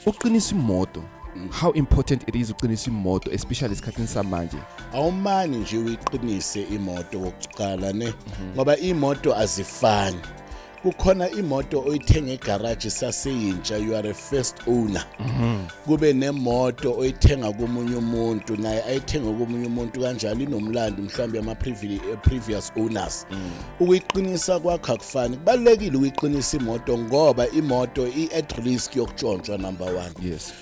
Uqinisa imoto. How important it is uqinisa imoto, especially esikhathini samanje. Awumani nje uyiqinise imoto kokuqala ne, ngoba imoto azifani. Kukhona imoto oyithenga egarage saseyintsha, you are a first owner. Kube nemoto oyithenga komunye umuntu, naye ayithenga komunye umuntu, kanjalo inomlando mhlawumbe ama previous owners. Ukuyiqinisa kwakho akufani. Kubalekile ukuyiqinisa imoto ngoba imoto i at risk yokutshontshwa, number 1.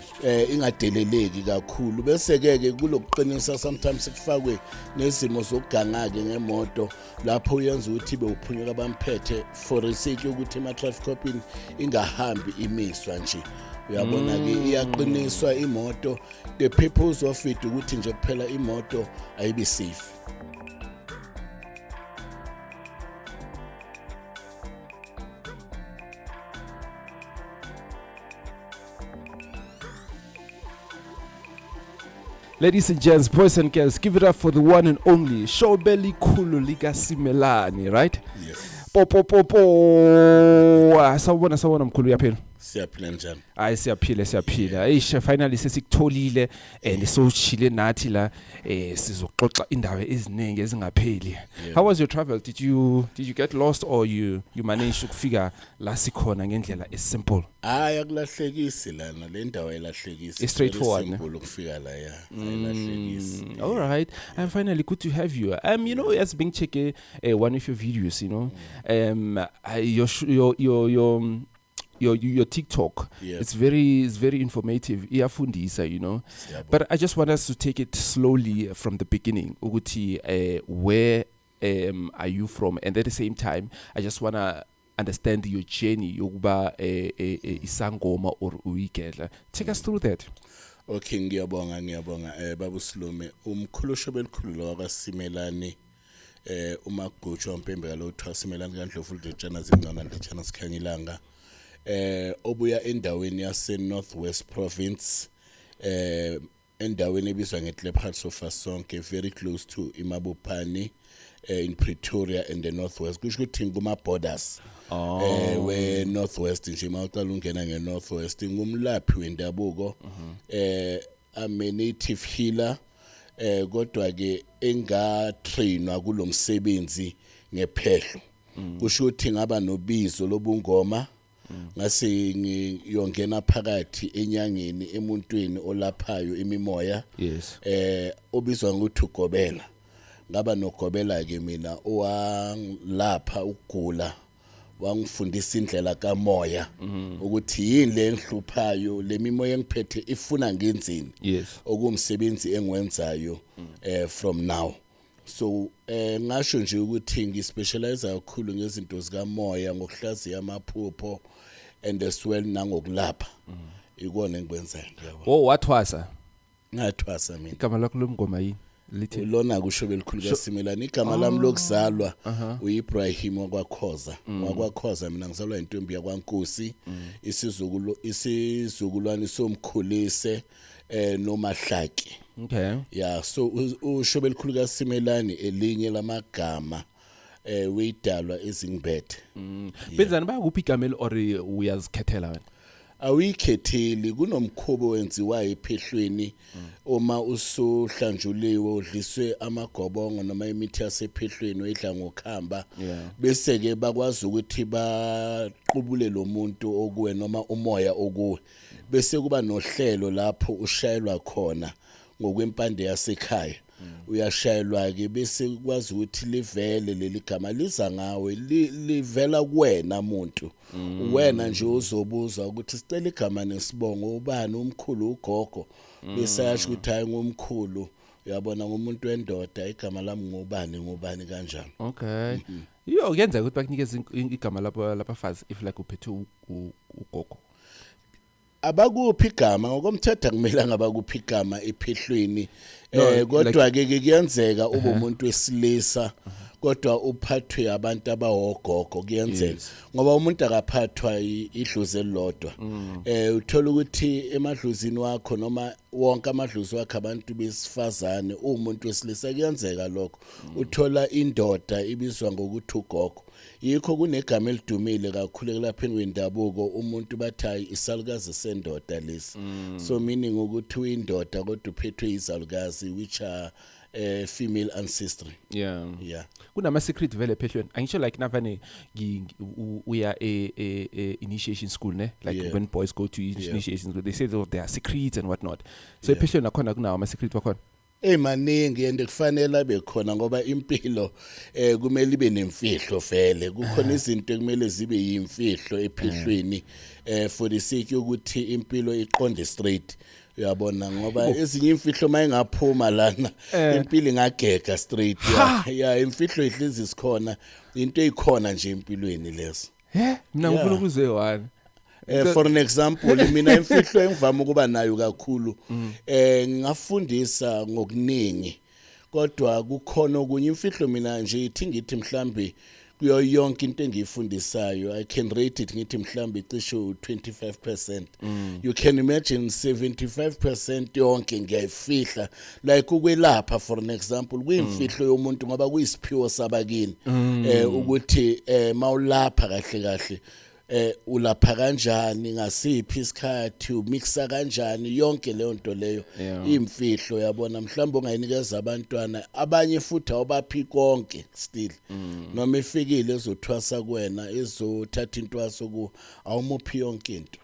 Ingadeleleki kakhulu, bese ke ke kulokuqinisa sometimes kufakwe nezimo zokuganga ke ngemoto, lapho uyenza ukuthi bewuphunyuka bamphethe for sake yokuthi ema traffic copini ingahambi imiswa nje. Uyabona ke, iyaqiniswa imoto. The purpose of it ukuthi nje kuphela imoto ayibe safe. Ladies and gents, boys and girls, give it up for the one and only Shobeli Khulu lika Simelane, right? Yes. Po po po po. Ah, sawubona, sawubona mkhulu, uyaphila? Siyaphila, njani? Hayi, siyaphila, siyaphila. Eish, finally sesikutholile and sowuchile nathi la, sizoxoxa indaba eziningi ezingapheli. How was your travel? Did you get lost or you managed ukufika la sikhona ngendlela esimple? Hayi, akulahlekisi lana, le ndawo ayilahlekisi. It's straightforward, ne? Simple ukufika la, ya, ayilahlekisi. All right, and finally good to have you. As being check one of your videos, I, your sh- your your your your your TikTok. It's very informative. Iyafundisa. Siyabonga. But I just want us to take it slowly from the beginning. Ukuthi where are you from, and at the same time I just want to understand your journey yokuba isangoma or uyigedla. Take us through that. Okay, ngiyabonga, ngiyabonga, baba Silume. Umkhulu Shobelikhulu lo kaSimelane, uMagutsho waMpembe lo Simelane kaNdlovu Ndletshana zingcona Ndletshana sikhanyilanga, obuya endaweni yase North West Province, endaweni ebizwa ngeKlipgat Sofasonke, very close to iMabopane, in Pretoria and the North West. Kusho ukuthi kuma borders we North West nje, mawuqala ungena nge North West. Ngumlaphi wendabuko, I'm a native healer, kodwa ke enga trainwa kulomsebenzi ngephehlo. Kusho ukuthi ngaba nobizo lobungoma, ngase ngiyongena phakathi enyangeni, emuntwini olaphayo imimoya, obizwa ngokuthi ugobela. Ngaba nogobela ke mina owangilapha ukugula, wangifundisa indlela kamoya ukuthi yini le engihluphayo, le mimoya engiphethe ifuna ngenzeni, okumsebenzi engiwenzayo from now. So ngasho nje ukuthi ngispecialize kakhulu ngezinto zikamoya, ngokuhlaziya amaphupho and as well nangokulapha. Ikona engikwenzayo, ngiyabona. Oh, wathwasa? Ngathwasa mina. Igama lakho lomngoma yini lithi? Lona kusho belikhulu kaSimelane. Igama lami lokuzalwa uIbrahim wakwaKhoza, wakwaKhoza. Mina ngizalwa intombi yakwaNkosi, isizukulu, isizukulwane somkhulise noMahlaki. Yeah, so usho belikhulu kaSimelane elinye lamagama weyidalwa ezingibethe. Benzani, bayakuphi igama or uyazikhethela wena? Awuyikhetheli, kunomkhubo wenziwayo ephehlweni. Uma usuhlanjuliwe, udliswe amagobongo noma imithi yasephehlweni oyidla ngokhamba, bese ke bakwazi ukuthi baqubule lo muntu okuwe noma umoya okuwe, bese kuba nohlelo lapho ushayelwa khona ngokwempande yasekhaya. Uyashayelwa ke, bese kwazi ukuthi livele leli gama, liza ngawe, livela kuwena muntu. Wena nje uzobuza ukuthi sicela igama nesibongo, ubani umkhulu, ugogo, bese yasho ukuthi hayi, ngumkhulu, uyabona, ngumuntu wendoda, igama lami ngubani, ngubani, kanjalo. Okay, iyo kuyenzeka ukuthi bakunikeze igama lapho labafazi if like uphethe ugogo? Abakuphi igama ngokomthetho, akumelanga abakuphi igama ephehlweni. No, Kodwa ke kuyenzeka ube umuntu wesilisa. Kodwa uphathwe abantu abawogogo, kuyenzeka, ngoba umuntu akaphathwa idlozi elilodwa. Uthola ukuthi emadlozini wakho noma wonke amadlozi wakhe abantu besifazane, umuntu wesilisa, kuyenzeka lokho. Uthola indoda ibizwa ngokuthi ugogo. Yikho kunegama elidumile kakhulu ekulapheni kwendabuko, umuntu bathi, "Hayi, isalukazi sendoda lesi." So meaning ukuthi uyindoda kodwa uphethwe izalukazi, which are female ancestry. Kunama secret vele ephehlweni, angisho, like navane uya e initiation school, ne, like when boys go to initiation school, they say, oh, there are secrets and what not. So ephehlweni nakhona kunawo ama secret wakhona? Ey, maningi, and kufanele abe khona ngoba impilo kumele ibe nemfihlo vele. Kukhona izinto ekumele zibe yimfihlo ephehlweni for the sake yokuthi impilo iqonde straight, uyabona, ngoba ezinye imfihlo mayingaphuma lana, impilo ingagega straight. Yeah, imfihlo ihlezi sikhona, into eyikhona nje empilweni leso. He, mina ngifuna ukuzwe one. For an example, mina imfihlo engivama ukuba nayo kakhulu, ngingafundisa ngokuningi, kodwa kukhona okunye imfihlo. Mina nje ithi ngithi mhlambi kuyo yonke into engiyifundisayo, I can rate it, ngithi mhlambi cishe u25%. You can imagine, 75% yonke ngiyayifihla. Like ukwelapha, for an example, kuyimfihlo yomuntu ngoba kuyisiphiwo sabakini ukuthi mawulapha kahle kahle ulapha kanjani, ngasiphi isikhathi, umixa kanjani, yonke leyo nto leyo imfihlo, yabona. Mhlawumbe ungayinikeza abantwana abanye futhi awubaphi konke still. Noma ifikile ezothwasa kuwena, ezothatha intwaso ku, awumuphi yonke into.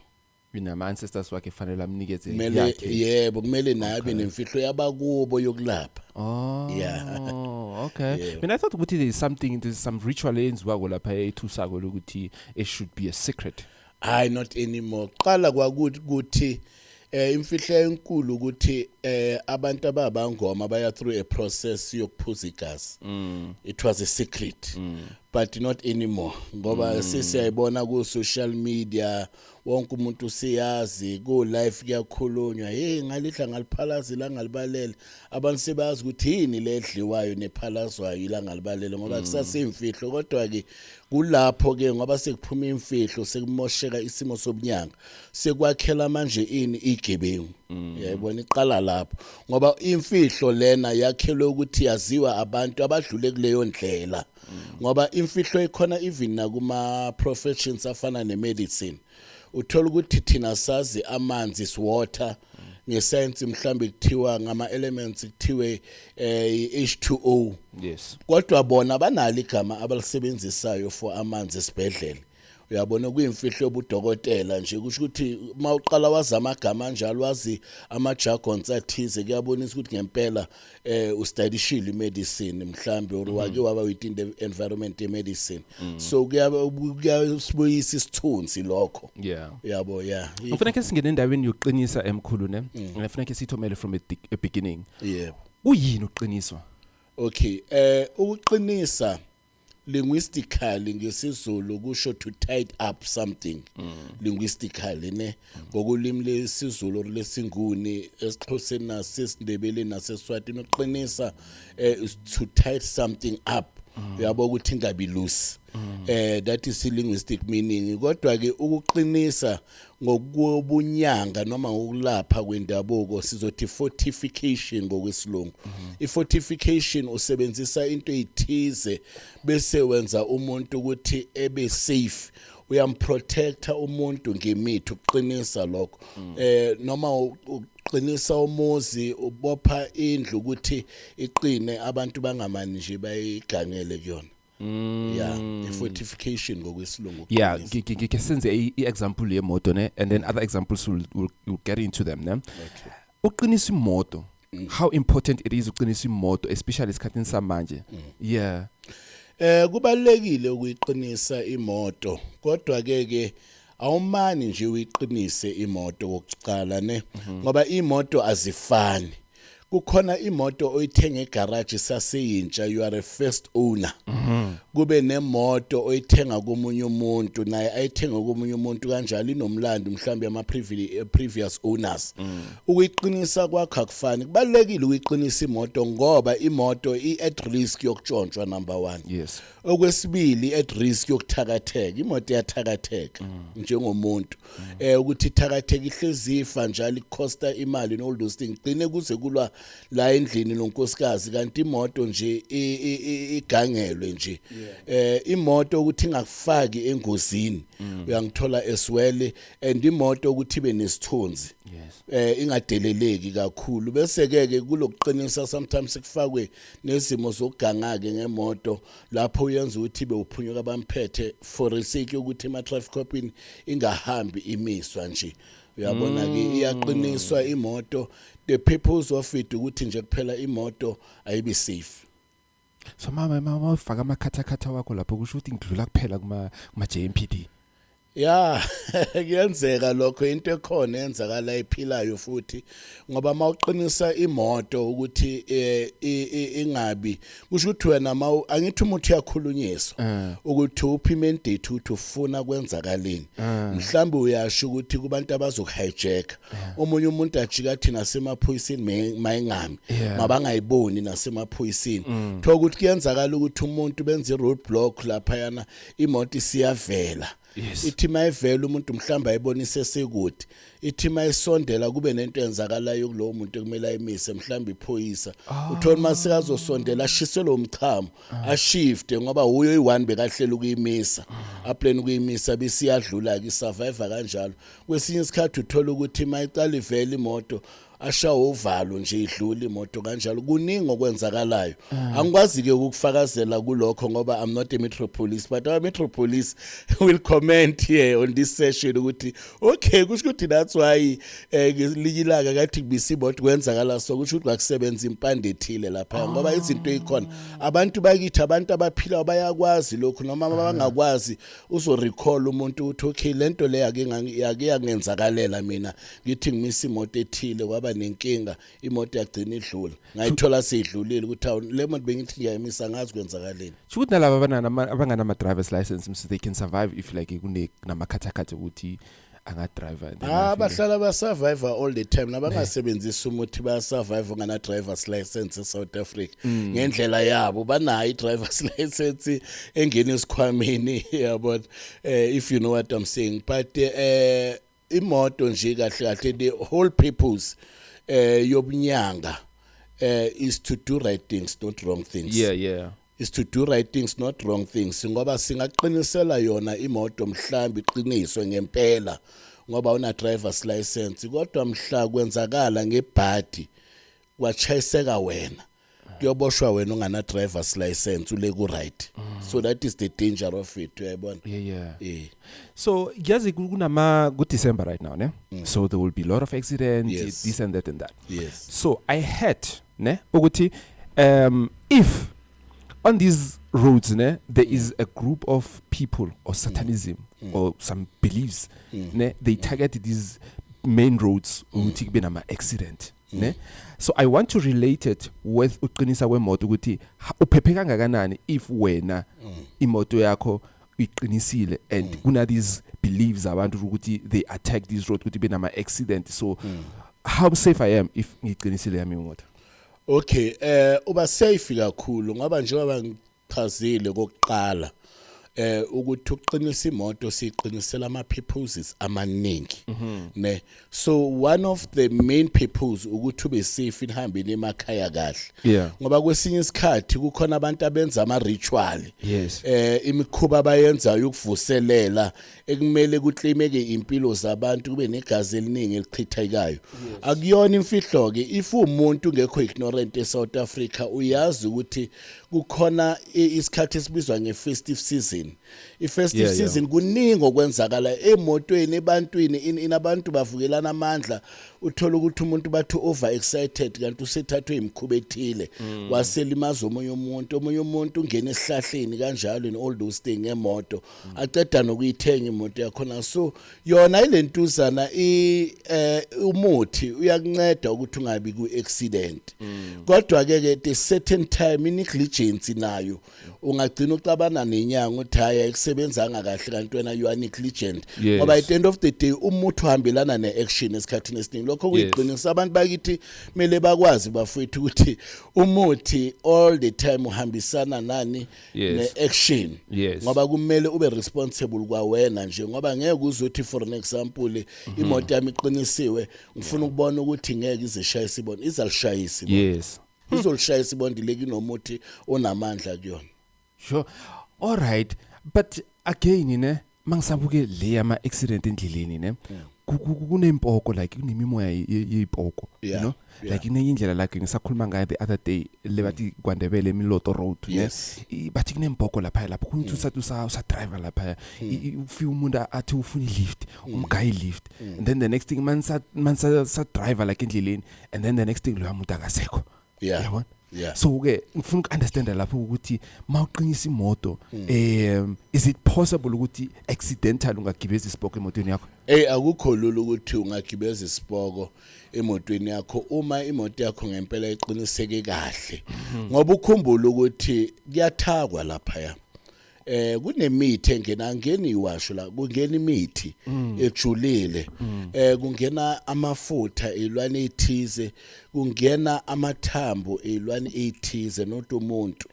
Nama ancestors wakhe fanele amnikeze Kumele yakhe. Yebo, kumele nabe nemfihlo yabakubo yokulapha. Oh, okay. Yeah. Mina I thought ukuthi there is something, there's some ritual eyenziwako lapha ethusako lokuthi it should be a secret. Hayi, not anymore. Qala kwakuthi ukuthi imfihlo enkulu ukuthi abantu ababangoma baya through a process yokuphuza igazi. It was a secret. But not anymore ngoba sesiyayibona ku social media, wonke umuntu usiyazi, ku live kuyakhulunywa, hey, ngalidla ngaliphalaza la ngalibalele. Abantu sebayazi ukuthi yini ledliwayo nephalazwayo ila ngalibalele, ngoba kusaseyimfihlo. Kodwa ke kulapho ke ngoba sekuphuma imfihlo, sekumosheka isimo sobunyanga, sekwakhela manje ini igebengu, yayibona, iqala lapho, ngoba imfihlo lena yakhelwe ukuthi yaziwa abantu abadlule kuleyo ndlela, ngoba imfihlo ikhona even nakuma professions afana nemedicine. Uthola ukuthi thina sazi amanzi is water, ngescience mhlambe kuthiwa ngama elements, kuthiwe H2O, kodwa bona banalo igama abalisebenzisayo for amanzi esibhedlela, uyabona. Kuyimfihlo yobudokotela nje, kusho ukuthi mawuqala wazi amagama anjalo, wazi ama jargons athize, kuyabonisa ukuthi ngempela ustudishile imedicine mhlambe, or wake waba within the environment ye medicine. So kuyasibuyisa isithunzi lokho. Yabo, yeah. Ngifuna ke singene endaweni yokuqinisa, emkhulu, ne. Ngifuna ke sithomele from a beginning. Yebo. Kuyini ukuqiniswa? Okay, ukuqinisa linguistically ngesiZulu kusho to tied up something. Linguistically, ne, ngokulimi lesiZulu or lesinguni, esiXhoseni nasesiNdebeleni naseSwatini, ukuqinisa is to tie something up, uyabo, ukuthi ingabi loose. That is linguistic meaning. Kodwa ke ukuqinisa ngokubunyanga noma ngokulapha kwendabuko sizothi fortification ngokwesilungu. I-fortification, usebenzisa into ezithize bese wenza umuntu ukuthi ebe safe, uyamprotecta umuntu ngemithi, ukuqinisa lokho. Noma uqinisa umuzi, ubopha indlu ukuthi iqine, abantu bangamani nje bayigangele kuyona. Yeah, i-fortification ngokwesilungu, ukuqinisa. Ngike senze i-example yemoto, ne, and then other examples will get into them, ne. Okay. Uqinisa imoto, how important it is uqinisa imoto, especially esikhathini samanje. Yeah. Kubalekile ukuyiqinisa imoto, kodwa ke awumani nje uyiqinise imoto kokuqala, ne, ngoba imoto azifani. Kukhona imoto oyithenga egarage saseyintsha, you are a first owner. Kube nemoto oyithenga komunye umuntu, naye ayithenga komunye umuntu, kanjalo inomlando mhlawumbe ama previous owners. Ukuyiqinisa kwakho akufani. Kubalekile ukuyiqinisa imoto ngoba imoto i at risk yokutshontshwa, number 1. Okwesibili, at risk yokuthakatheka. Imoto iyathakatheka njengomuntu. Ukuthi ithakatheka, ihlezi ifa njalo, icosta imali and all those things. Gcine kuze kulwa la endlini nonkosikazi, kanti imoto nje igangelwe nje. Imoto ukuthi ingakufaki engozini, uyangithola, as well, and imoto ukuthi ibe nesithunzi, ingadeleleki kakhulu. Bese ke ke kulokuqinisa sometimes kufakwe nezimo zokuganga ke ngemoto, lapho uyenza ukuthi ibe uphunyuka abamphethe for the sake yokuthi ema traffic copini ingahambi imiswa nje, uyabona ke. Iyaqiniswa imoto, the purpose of it ukuthi nje kuphela imoto ayibe safe. So mama ufaka amakhathakhatha wakho lapho, kusho ukuthi ngidlula kuphela kuma JMPD? Ya, kuyenzeka lokho, into ekhona eyenzakala ephilayo futhi, ngoba mawuqinisa imoto ukuthi ingabi, kusho ukuthi wena mawu angithi umuntu uyakhulunyiswa ukuthi uphi mandate, ukuthi ufuna kwenzakaleni. Mhlambe uyasho ukuthi kubantu abazokuhijack, omunye umuntu ajika athi nasemaphoyiseni mayingami, mabangayiboni nasemaphoyiseni. Thola ukuthi kuyenzakala ukuthi umuntu benze i-road block lapha yana, imoto isiyavela. Ithi mayivela, umuntu mhlawumbe ayibonise sekude, ithi mayisondela kube nento eyenzakalayo kulowo muntu ekumele ayimise, mhlawumbe iphoyisa. Uthola masekazosondela ashise lo mchamo, ashifte, ngoba uyo i-one bekahlela ukuyimisa, aplan ukuyimisa, bese iyadlula ke, isurvive kanjalo. Kwesinye isikhathi uthola ukuthi mayicala ivela imoto, ashawe uvalo nje, idlula imoto kanjalo. Kuningi okwenzakalayo. Angikwazi ke ukufakazela kulokho ngoba I'm not a metro police, but our metro police will comment here on this session ukuthi okay, kusho ukuthi that's why ngelinye ilanga kathi kubisa imoto kwenzakala so, kusho ukuthi kwakusebenza impande ethile lapha, ngoba izinto ezikhona, abantu bakithi, abantu abaphilayo bayakwazi lokhu, noma bangakwazi uzo recall umuntu ukuthi okay, lento le yake yangenzakalela mina, ngithi ngimisa imoto ethile, kwaba nenkinga, imoto yagcina idlula, ngayithola seyidlulile, ukuthi awu, le moto bengithi ngiyayimisa, ngazi kwenzakaleni. Sho ukuthi nalaba abanganama drivers license so they can survive if like kune namakhathakhatha ukuthi anga-driver and then Ah, bahlala ba-survive all the time. Nabangasebenzisi umuthi baya-survive ngana driver's license eSouth Africa. Ngendlela yabo banayo i-driver's license engena esikhwameni, yabona, if you know what I'm saying. But imoto nje kahle kahle, the whole purpose yobunyanga is to do right things, not wrong things. Is to do right things, not wrong things, ngoba singaqinisela yona imoto, mhlawumbe iqiniswe ngempela ngoba una driver's license, kodwa mhla kwenzakala ngebhadi wachayiseka wena, kuyoboshwa wena ungana driver's license, ule ku right. So that is the danger of it, uyayibona? Yeah. Eh. So yazi kunama ku December right now, ne? So there will be a lot of accidents, this and that and that. So I heard, ne, ukuthi if on these roads, ne, there is a group of people or satanism or some beliefs, ne, they target these main roads ukuthi kube nama accident, ne. So I want to relate it with uqinisa kwemoto, ukuthi uphephe kangakanani if wena imoto yakho uyiqinisile and kuna these beliefs abantu ukuthi they attack these road ukuthi benama accident. So how safe I am if ngiqinisile yami imoto? Okay, uba safe kakhulu ngoba njengoba ngichazile kokuqala ukuthi uqinisa imoto, siqinisela ama purposes amaningi, ne. So one of the main purpose ukuthi ube safe inihambeni emakhaya kahle, ngoba kwesinye isikhathi kukhona abantu abenza ama ritual, imikhuba abayenzayo ukuvuselela ekumele kuclaimeke impilo zabantu, kube negazi eliningi elichithekayo. Akuyona imfihlo ke, if umuntu ungekho ignorant eSouth Africa, uyazi ukuthi kukhona isikhathi esibizwa nge-festive season. Season, i-festive season kuningi okwenzakala emotweni, ebantwini, in abantu bavukelana amandla. Uthola ukuthi umuntu bathi over excited, kanti usethathwe imikhuba ethile, waselimaza omunye umuntu, omunye umuntu ungena esihlahleni kanjalo and all those things ngemoto, aqeda nokuyithenga imoto yakhona. So yona ilentuzana i umuthi uyakunceda ukuthi ungabi ku accident, kodwa ke ke at a certain time i-negligence nayo ungagcina uxabana nenyanga uthi hayi, ayikusebenzanga kahle, kanti wena you are negligent. Ngoba at the end of the day umuthi uhambelana ne-action esikhathini esiningi. Lokho kuyiqinisa. Abantu bakithi kumele bakwazi, bafowethu, ukuthi umuthi all the time uhambisana nani? Ne-action. Ngoba kumele ube responsible kwawena nje, ngoba ngeke uzothi, for an example, imoto yami iqinisiwe, ngifuna ukubona ukuthi ngeke izishayise ibona, izalishayisa ibona. Izolishayisa ibondi lekinomuthi onamandla kuyona. Sure, all right, but again ne, mangisabuke le ama accident endleleni ne, kunempoko, like kunemimoya yeyipoko, you know, like inenye indlela, like ngisakhuluma ngayo the other day le, bathi kwaNdebele eMiloto Road ne. Bathi kunempoko lapha, lapho kuthi usathi usa driver lapha, ufika umuntu athi ufuna i-lift, umgayi i-lift, and then the next thing mansa sa driver like endleleni, and then the next thing loya muntu akasekho. Yabona? Yeah. So ke ngifuna uku-understanda lapho ukuthi mawuqinisa imoto, is it possible ukuthi accidental ungagibeza isipoko emotweni yakho? Ey, akukho lula ukuthi ungagibeza isipoko emotweni yakho uma imoto yakho ngempela iqiniseke kahle, ngoba ukhumbule ukuthi kuyathakwa lapha, kunemithi engena, ngeni iwasho la, kungena imithi ejulile, kungena amafutha ezilwane ethize, kungena amathambo ezilwane ethize, not umuntu,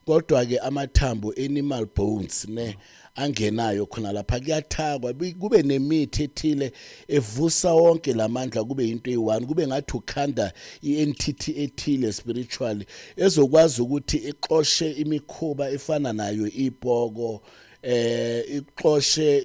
kodwa ke amathambo, animal bones ne, angenayo khona lapha. Kuyathakwa, kube nemithi ethile evusa wonke lamandla, kube into eyi-one, kube ngathi ukhanda i-entity ethile spiritually ezokwazi ukuthi ixoshe imikhuba efana nayo ipoko, ixoshe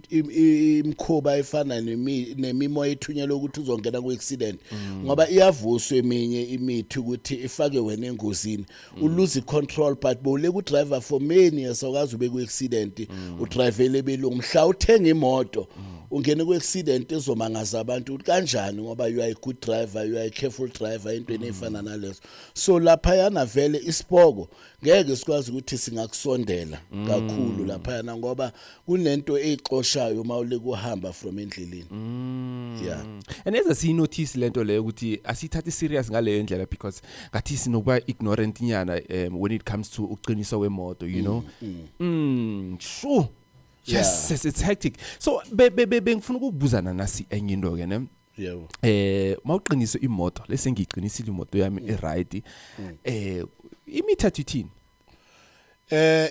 imikhuba efana nemimoya ethunyelwe ukuthi uzongena ku-accident, ngoba iyavuswa eminye imithi ukuthi ifake wena engozini, u-lose control, but bowule ku-driver for many years, awukazi ube ku-accident, udrivele belungu. Mhla uthenga imoto ungene ku-accident ezomangaza abantu ukuthi kanjani, ngoba you are a good driver, you are a careful driver, entweni ey'fana nalezo. So laphayana vele isipoko ngeke sikwazi ukuthi singakusondela kakhulu laphayana, ngoba kunento eyixoshayo uma ule kuhamba from endleleni, yeah. And eze siyinotice lento leyo ukuthi asiyithathi serious ngaleyo ndlela, because ngathi sinokuba ignorant nyana when it comes to ukuqiniswa kwemoto. Sure, yes. Yes, it's hectic. So bengifuna ukubuzana nasi enye into ke ne. Yebo. Mawuqinisa imoto, lese ngiyiqinisile imoto yami e-right, imithetho ithini?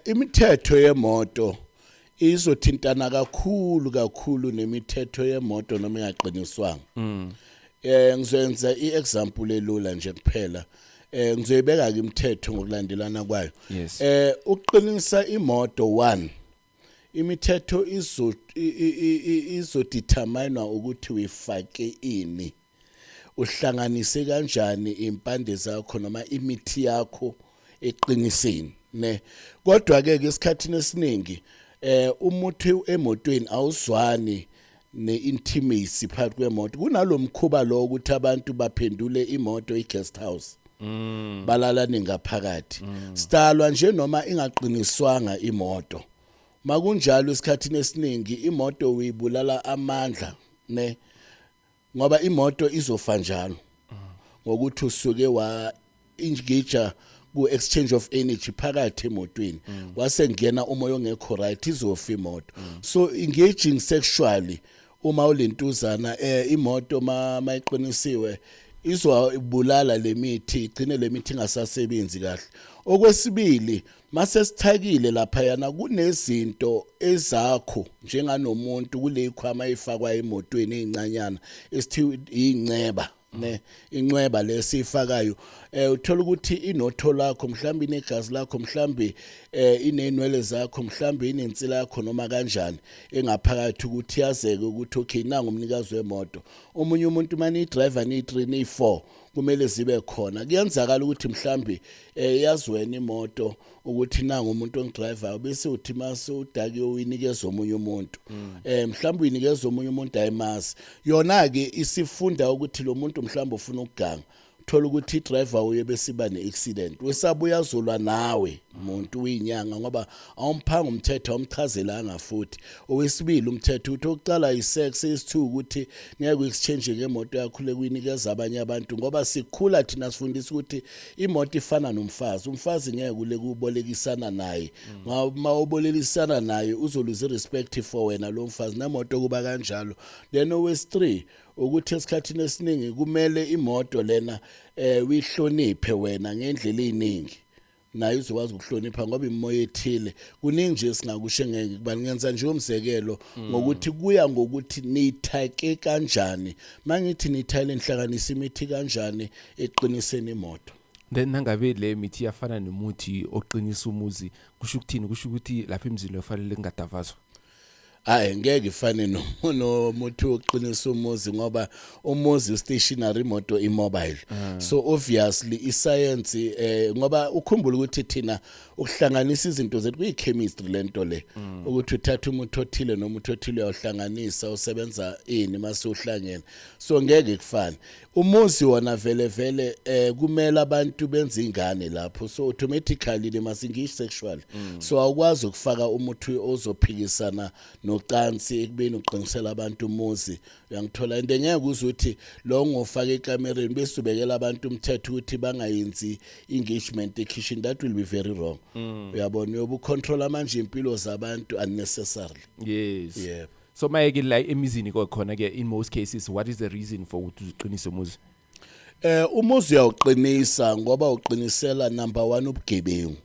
Imithetho yemoto izothintana kakhulu kakhulu nemithetho yemoto noma ingaqiniswanga. Ngizoyenza iexample elula nje kuphela. Ngizoyibeka ke imithetho ngokulandelana kwayo. Uqinisa imoto, 1, imithetho izo izodetermine ukuthi uyifake ini, uhlanganise kanjani impande zakho noma imithi yakho eqiniseni ne. Kodwa ke esikhathini esiningi umuthi emotweni awuzwani ne-intimacy phakathi kwemoto. Kunalomkhuba lo ukuthi abantu baphendule imoto i-guest house, balalane ngaphakathi sidalwa nje noma ingaqiniswanga imoto. Makunjalo, esikhathini esiningi imoto uyibulala amandla ne, ngoba imoto izofa njalo ngokuthi usuke wa engage ku exchange of energy phakathi emotweni, wase ngena umoya ongekho right, izofa imoto. So engaging sexually uma ulentuzana imoto mayiqinisiwe izobulala lemithi, igcine lemithi ingasasebenzi kahle. Okwesibili, mase sithakile lapha yana, kunezinto ezakho njenganomuntu kule ikhwama efakwa emotweni ezincanyana esithiwa inceba ne, incweba lesifakayo, uthola ukuthi inotho lakho, mhlawumbe inegazi lakho, mhlawumbe inenwele zakho, mhlawumbe inensila yakho noma kanjani engaphakathi, ukuthi yazeke ukuthi okay, nangu umnikazi wemoto. Omunye umuntu mani driver ni 3 ni 4. Kumele zibe khona. Kuyenzakala ukuthi mhlambi yazi wena imoto ukuthi nanga umuntu ongidrivayo, bese uthi mase udake uyinikeza omunye umuntu, mhlawumbe uyinikeza omunye umuntu ayimazi. Yona ke isifunda ukuthi lo muntu mhlawumbe ufuna ukuganga. Thola ukuthi i-driver uye besiba ne-accident, wesabuya azolwa nawe muntu uyinyanga, ngoba awumphanga umthetho, awumchazelanga. Futhi owesibili umthetho uthi okucala i-sex, esi-two ukuthi ngeke u-exchange ngemoto yakho le kuyinikeza abanye abantu, ngoba sikhula thina sifundisa ukuthi imoto ifana nomfazi. Umfazi ngeke ule kubolekisana naye, ngoba uma ubolekisana naye uzoluza i-respect for wena lo mfazi, nemoto kuba kanjalo. Then owesi-three ukuthi esikhathini esiningi kumele imoto lena uyihloniphe wena ngendlela eziningi, nayo izokwazi ukuhlonipha, ngoba imimoya ethile. Kuningi nje singakusho, ngeke kuba ngenza nje umzekelo ngokuthi kuya ngokuthi nithake kanjani. Mangithi nithayile, nihlanganisa imithi kanjani eqiniseni imoto. Then nangabe le mithi iyafana nomuthi oqinisa umuzi, kusho ukuthini? Kusho ukuthi lapha emzini ufanele kungadavazwa? Hayi, ngeke ifane nomuthi wokuqinisa umuzi, ngoba umuzi stationary, imoto immobile. So obviously iscience, ngoba ukhumbula ukuthi thina ukuhlanganisa izinto zethu kuyi chemistry lento le, ukuthi uthatha umuthi othile nomuthi othile uyawuhlanganisa, usebenza ini mase uhlangene. So ngeke kufane. Umuzi wona vele vele kumele abantu benze ingane lapho, so automatically they must engage sexually. So awukwazi ukufaka umuthi ozophikisana nocansi ekubeni uqinisela abantu umuzi, uyangithola? Into ngeke uze uthi lo ngofaka ekamereni bese ubekela abantu umthetho ukuthi bangayenzi engagement ekitchen. That will be very wrong, uyabona? Uyobe ucontrola manje impilo zabantu unnecessarily. Yebo. So mayeke la emizini khona ke, in most cases, what is the reason for ukuthi uziqinise umuzi? Umuzi uyawuqinisa ngoba uqinisela number 1 ubugebengu.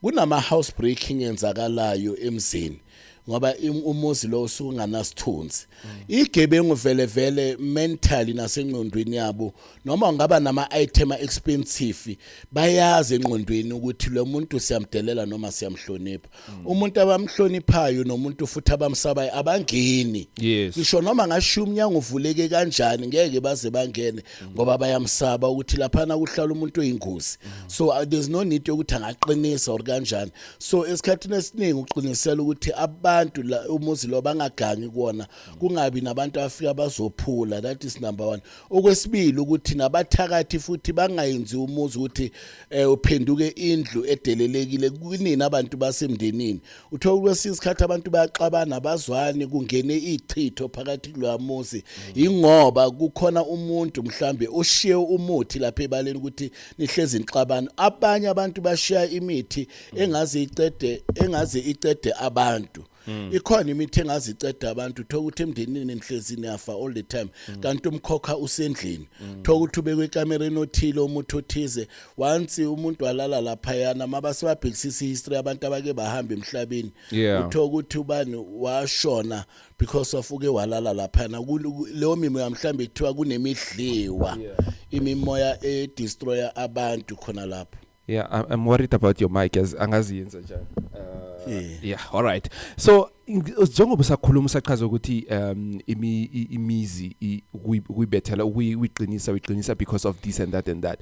Kunama house breaking enzakalayo emzini ngoba umuzi lo usukunganasithunzi. Igebengu vele vele mentally nasengqondweni yabo, noma ungaba nama item expensive, bayazi engqondweni ukuthi lo muntu siyamdelela noma siyamhlonipha. Umuntu abamhloniphayo nomuntu futhi abamsabayo abangeni. Ngisho noma ngashiya umnyango uvuleke kanjani, ngeke baze bangene, ngoba bayamsaba ukuthi laphana kuhlala umuntu oyingozi. So there's no need yokuthi angaqinisa or kanjani. So esikhathini esiningi uqinisela ukuthi abantu la umuzi lo bangagangi kuwona, kungabi nabantu afika bazophula. That is number 1. Okwesibili ukuthi nabathakathi futhi bangayenzi umuzi ukuthi uphenduke indlu edelelekile kunini abantu basemndenini. Uthola kwesinye isikhathi abantu bayaxabana, bazwani, kungene ichitho phakathi kuloya muzi, ingoba kukhona umuntu mhlambe oshiye umuthi lapha ebaleni ukuthi nihlezi nixabana. Abanye abantu bashiya imithi engaze icede abantu. Ikhona imithi engaze icede abantu. Thola ukuthi emndenini nihlezi niyafa all the time, kanti umkhokha usendlini. Thola ukuthi ubekwe ekamereni othile umuthi othize. Once umuntu walala laphayana, mabase babhekisisa history abantu abake bahamba emhlabeni, uthola ukuthi ubani washona because of uke walala laphana. Leyo mimoya mhlambe kuthiwa kunemidliwa, imimoya e-destroyer abantu khona lapho. Yeah, I'm worried about your mic as angazi yenza njani. Yeah, all right. So njengoba usakhuluma usachaza ukuthi imizi ukuyibethela, ukuyiqinisa, uyiqinisa because of this and that and that.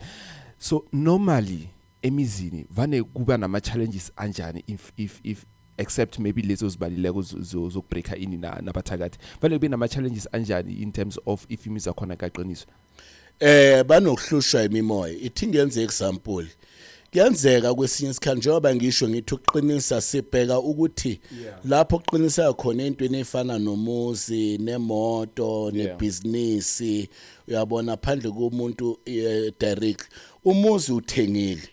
So normally emizini vane kuba nama challenges anjani, if except maybe lezo zibalileko zokubreaka ini na nabathakathi, vane kube nama challenges anjani in terms of if imizi yakhona kaqiniswa? Banokuhlushwa imimoya. Ithi ngenze example, kuyenzeka kwesinye isikhathi, njengoba ngisho ngithi ukuqinisa sibheka ukuthi lapho kuqinisa khona entweni efana nomuzi, nemoto, nebhizinisi, uyabona, phandle komuntu direct. Umuzi uthengile,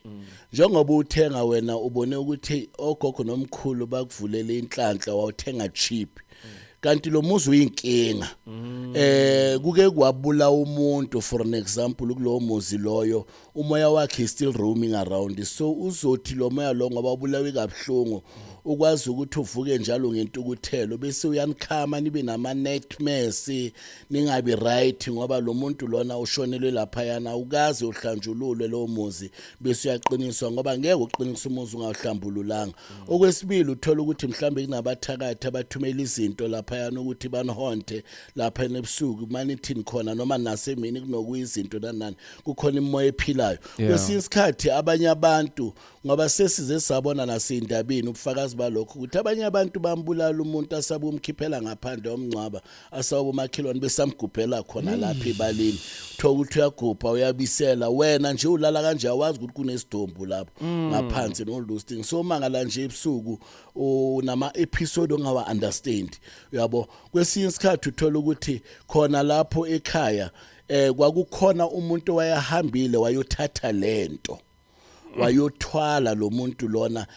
njengoba uthenga wena ubone ukuthi ogogo nomkhulu bakuvulele inhlanhla, wawuthenga cheap, kanti lo muzi uyinkinga. Kuke kwabula umuntu, for an example, kulowo muzi loyo umoya wakhe is still roaming around. So uzothi lo moya lo, ngoba ubulawe kabuhlungu, Ukwazi ukuthi uvuke njalo ngentukuthelo, bese uyanikhama, nibe nama nightmares, ningabi right, ngoba lo muntu lona ushonelwe laphayana. Ukaze uhlanjululwe lowo muzi, bese uyaqiniswa, ngoba ngeke uqinise umuzi ungawuhlambululanga. Okwesibili, uthola ukuthi mhlambe kunabathakathi abathumela izinto laphayana ukuthi banihonte lapha ebusuku, manithini khona noma nasemini, kunokuyizinto nani nani, kukhona imoya ephilayo. Kwesinye isikhathi abanye abantu, ngoba sesize sabona naseyindabeni ubufakazi balokho, ukuthi abanye abantu bambulala umuntu, asabe umkhiphela ngaphandle womngcwaba, asabe umakhelwane besamgubhela khona lapha ebaleni. Uthola ukuthi uyagubha, uyabisela, wena nje ulala kanje, awazi ukuthi kunesidumbu lapho ngaphansi and all those things. So mangala nje ebusuku unama episode ongawa understand, uyabo. Kwesinye isikhathi uthola ukuthi khona lapho ekhaya kwakukhona umuntu owayehambile wayothatha lento, wayothwala lo muntu lona.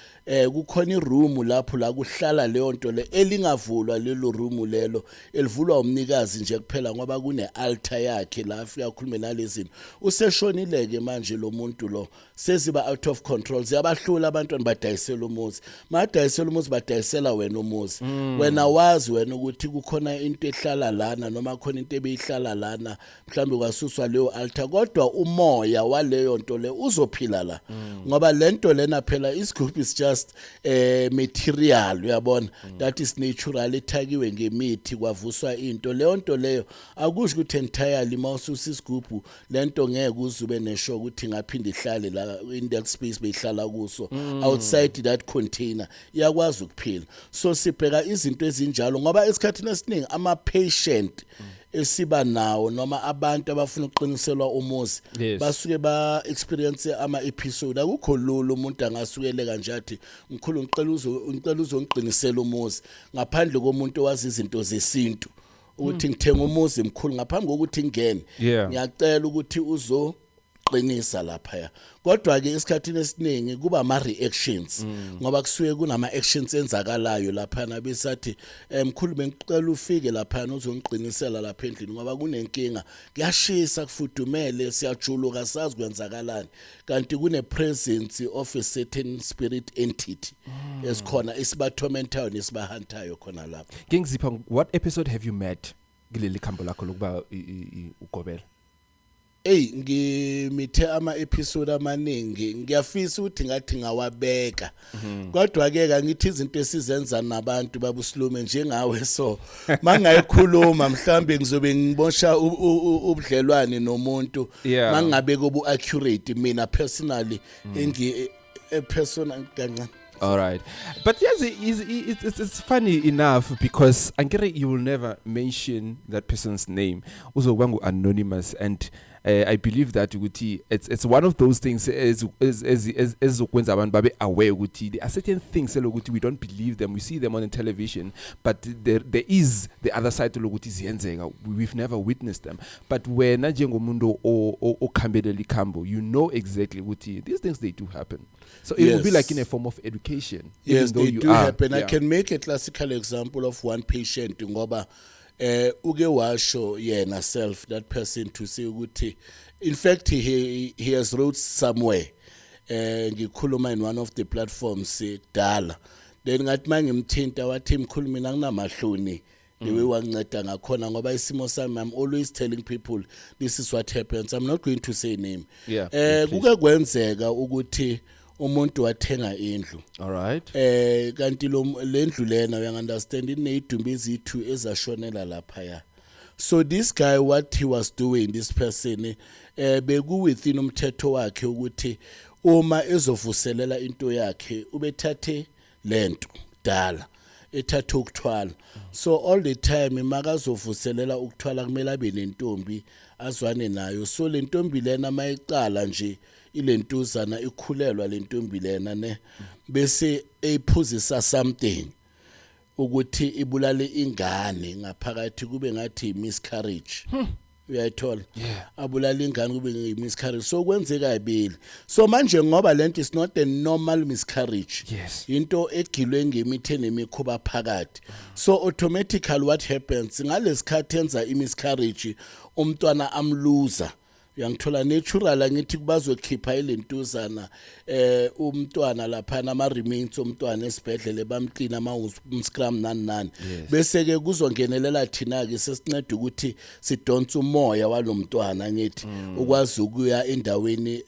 Kukhona iroom lapho la kuhlala leyo nto le, elingavulwa lelo room lelo, elivulwa umnikazi nje kuphela, ngoba kune altar yakhe la afika akhulume nalezi zinto. Useshonile ke manje lo muntu lo, seziba out of control, ziyabahlula abantwana, badayisela umuzi. Madayisela umuzi, badayisela wena umuzi. Wena wazi wena ukuthi kukhona into ehlala lana, noma khona into ebeyihlala lana, mhlawumbe kwasuswa leyo altar, kodwa umoya waleyo nto le uzophila la, ngoba lento lena phela isigubhu is just material, uyabona, that is natural, ethakiwe ngemithi, kwavuswa into. Leyo nto leyo akusho ukuthi entirely mawususa isigubhu lento ngeke uzube nesho ukuthi ngaphinde ihlale la in that space beyihlala kuso. Outside that container iyakwazi ukuphila. So sibheka izinto ezinjalo, ngoba esikhathini esiningi ama patient esiba nawo noma abantu abafuna ukuqiniselwa umuzi basuke ba experience ama episode. Akukho lula umuntu angasukeleka nje athi, "Mkhulu, ngicela uzongiqinisela umuzi," ngaphandle komuntu owazi izinto zesintu, ukuthi ngithenga umuzi, mkhulu, ngaphambi kokuthi ngingene ngiyacela ukuthi uzoqinisa lapha. Kodwa ke esikhathini esiningi kuba ama reactions, ngoba kusuke kunama actions enzakalayo lapha, besathi, "Mkhulu, bengicela ufike lapha uzongiqinisela lapha endlini, ngoba kunenkinga, kuyashisa, kufudumele, siyajuluka, sazi kwenzakalani," kanti kune presence of a certain spirit entity esikhona esibatormentayo nesibahuntayo khona lapha. King Zipha, what episode have you met kuleli khambo lakho lokuba ugobela? Ey, ngimithe ama episode amaningi, ngiyafisa ukuthi ngathi ngawabeka. Kodwa ke kangithi izinto esizenza nabantu babusilume njengawe, so mangayikhuluma mhlambe ngizobe ngibosha ubudlelwane nomuntu. Mangabe kubu accurate, mina personally engi personal kancane. All right. But yes, it's funny enough because angere you will never mention that person's name. Uzokuba ngu-anonymous, and I believe that ukuthi it's one of those things as ezokwenza abantu babe aware ukuthi there are certain things elokuthi we don't believe them. We see them on the television, but there is the other side lokuthi ziyenzeka. We've never witnessed them. But wena njengomuntu okhambelela ikhambo, you know exactly ukuthi these things, they do happen. So it will be like in a form of education. Yes, even though they you do are, happen. I can make a classical example of one patient, ngoba uke washo yena self, that person, to say ukuthi in fact he has wrote somewhere, ngikhuluma in one of the platforms kudala, then ngathi mangimthinta wathi, "Mkhulu, mina nginamahloni the way wanginceda ngakhona, ngoba isimo sami, I'm always telling people this is what happens." I'm not going to say name. Please. Kuke kwenzeka ukuthi umuntu wathenga indlu. All right. Kanti lo lendlu lena, uya understand, inezidumbu ezi2 ezashonela lapha ya. So this guy, what he was doing, this person, beku within umthetho wakhe ukuthi uma ezovuselela into yakhe ubethathe lento dala ethatha ukuthwala. So all the time makazovuselela ukuthwala kumele abe nentombi azwane nayo. So le ntombi lena mayicala nje ilentuzana ikhulelwa le ntombi lena ne, bese eyiphuzisa something ukuthi ibulale ingane ngaphakathi, kube ngathi miscarriage, uyayithola? Yeah. Abulala ingane kube miscarriage. So kwenzeka kabili. So manje ngoba lento is not a normal miscarriage, into egilwe ngemithi enemikhuba phakathi, so automatically what happens ngalesikhathi enza i-miscarriage, umntwana amluza, Uyangithola? Natural, angithi bazokhipha ilentuzana umntwana lapha, ama remains omntwana esibhedlele, bamclean ama scrum, nani nani. Bese ke kuzongenelela thina ke, sesinceda ukuthi sidonse umoya walomntwana, ngithi ukwazi ukuya endaweni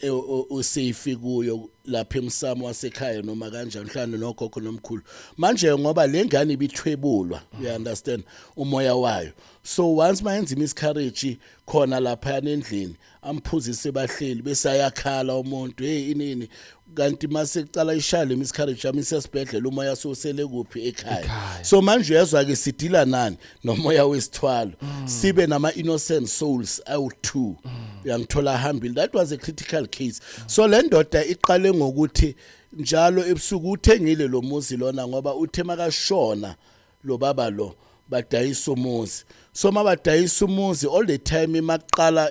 osafe kuyo lapha emsamo wasekhaya noma kanjani, mhlawumbe nogogo nomkhulu. Manje ngoba le ngane ibithwebulwa, you understand, umoya wayo, so once mayenza miscarriage khona lapha endlini, amphuzise bahleli, bese ayakhala umuntu, hey, inini. Kanti mase kucala ishaya le miscarriage yami isesibhedlela, umoya sosele kuphi? Ekhaya. Ekhaya. So manje uyezwa ke, sidila nani? Nomoya wesithwalo, sibe nama innocent souls awu2, uyangithola, hambile. That was a critical case. So le ndoda iqale ngokuthi njalo ebusuku, uthengile lo muzi lona ngoba uthe makashona lo baba lo, badayisa umuzi. So mabadayisa umuzi, all the time maqala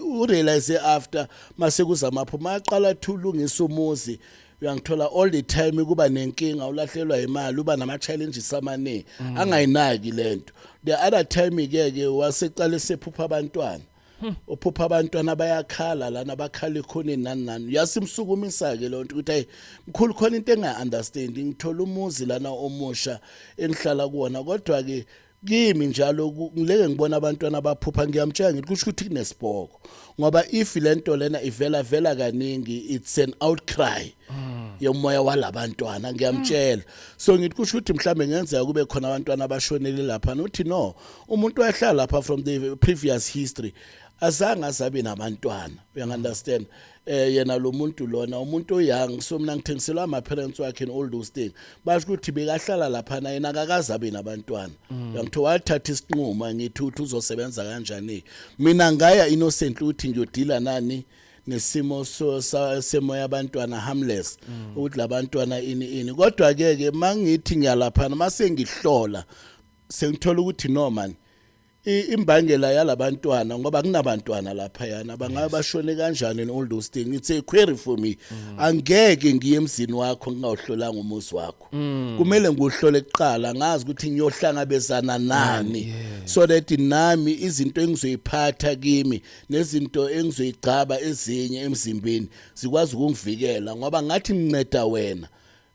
urealize after mase kuza mapho, maqala thulungisa umuzi, uyangithola, all the time kuba nenkinga, ulahlelwa imali, uba nama challenges amaningi, angayinaki lento. The other time ke ke waseqala sephupha abantwana, uphupha abantwana bayakhala lana, bakhala ekhoneni, nani nani. Yasimsukumisa ke lonto ukuthi, hey mkhulu, khona into enga understand, ngithola umuzi lana omusha engihlala kuwona, kodwa ke kimi njalo ngileke ngibona abantwana abaphupha. Ngiyamtshela ngithi kusho ukuthi kunesipoko, ngoba if lento lena ivela vela kaningi, it's an outcry yomoya walabantwana. Ngiyamtshela, so ngithi kusho ukuthi mhlambe ngenzeka kube khona abantwana abashonele lapha. Uthi no, umuntu wayehlala lapha from the previous history azange azabe nabantwana, uyangunderstand. Yena lo muntu lona umuntu oyoung, so mina ngithengiselwa ama parents wakhe and all those things, basho ukuthi bekahlala lapha na yena akakaze abe nabantwana. Uyangithola? Wathatha isinqumo, ngithi uthi uzosebenza kanjani. Mina ngaya innocently ukuthi ngiyodila nani, nesimo so semoya abantwana harmless, ukuthi labantwana ini ini. Kodwa ke ke mangithi ngiyalaphana, mase ngihlola, sengithola ukuthi no man, imbangela yalabantwana, ngoba kunabantwana lapha yana, bangabe bashone kanjani and all those things, it's a query for me. Angeke ngiye emzini wakho ngingawuhlolanga umuzi wakho. Kumele ngiwuhlole kuqala, ngazi ukuthi ngiyohlangabezana nani, so that nami izinto engizoyiphatha kimi nezinto engizoyigcaba ezinye emzimbeni zikwazi ukungivikela, ngoba ngathi nginceda wena,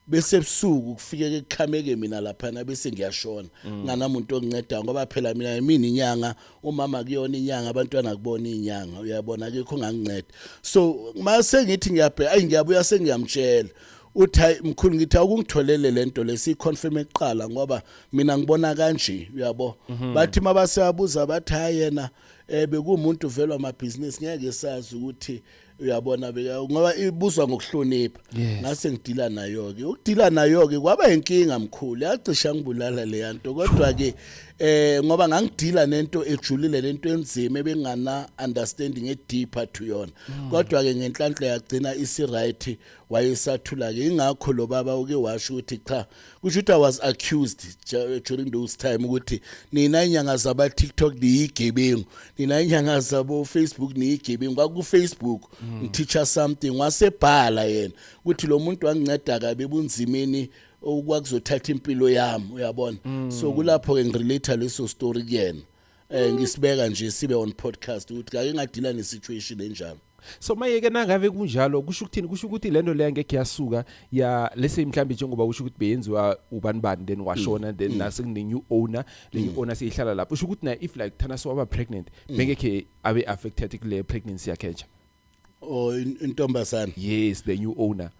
bese ebusuku kufike kukhameke mina laphana, bese ngiyashona nganamuntu onginceda, ngoba phela mina inyanga, umama kuyona inyanga, abantwana kubona inyanga, uyabona, akekho onganginceda. So mase ngithi ngiyabheka, ayi, ngiyabuya, sengiyamtshela, uthi hayi mkhulu, ngithi awukungitholele lento lesiyiconfirm ekuqala, ngoba mina ngibona kanje, uyabo. Bathi mabaseyabuza, bathi hayi, yena bekuwumuntu vele wamabhizinisi, ngeke sazi ukuthi, uyabona, beka ngoba ibuzwa ngokuhlonipha. Ngase ngidila nayo ke, ukudila nayo ke kwaba inkinga mkhulu, yacisha ngibulala le yanto. Kodwa ke ngoba ngangidila nento ejulile, lento enzima ebengana understanding e deeper to yona. Kodwa ke ngenhlanhla yagcina isi right, wayesathula ke. Ingakho lo baba uke washo ukuthi cha, kusho ukuthi I was accused during those time ukuthi nina inyanga zaba TikTok niyigebengu, nina inyanga zabo Facebook niyigebengu. Kwaku Facebook ngiteacher something, wasebhala yena ukuthi lo muntu wanginceda kabi ebunzimeni okwakuzothatha impilo yami, uyabona. So kulapho ke ngirelate leso story kuyena, ngisibeka nje sibe on podcast ukuthi kake ngadila ne situation enjalo. So mayeke nangabe kunjalo, kusho ukuthini? Kusho ukuthi lento leyo angekhe yasuka ya lese mhlambe, njengoba usho ukuthi beyenziwa ubani bani, then washona, then nase kune new owner, le new owner seyihlala lapho, usho ukuthi na if like thana so waba pregnant, bengekhe abe affected kule pregnancy yakhe nje? Oh, intombazana? Yes, the new owner.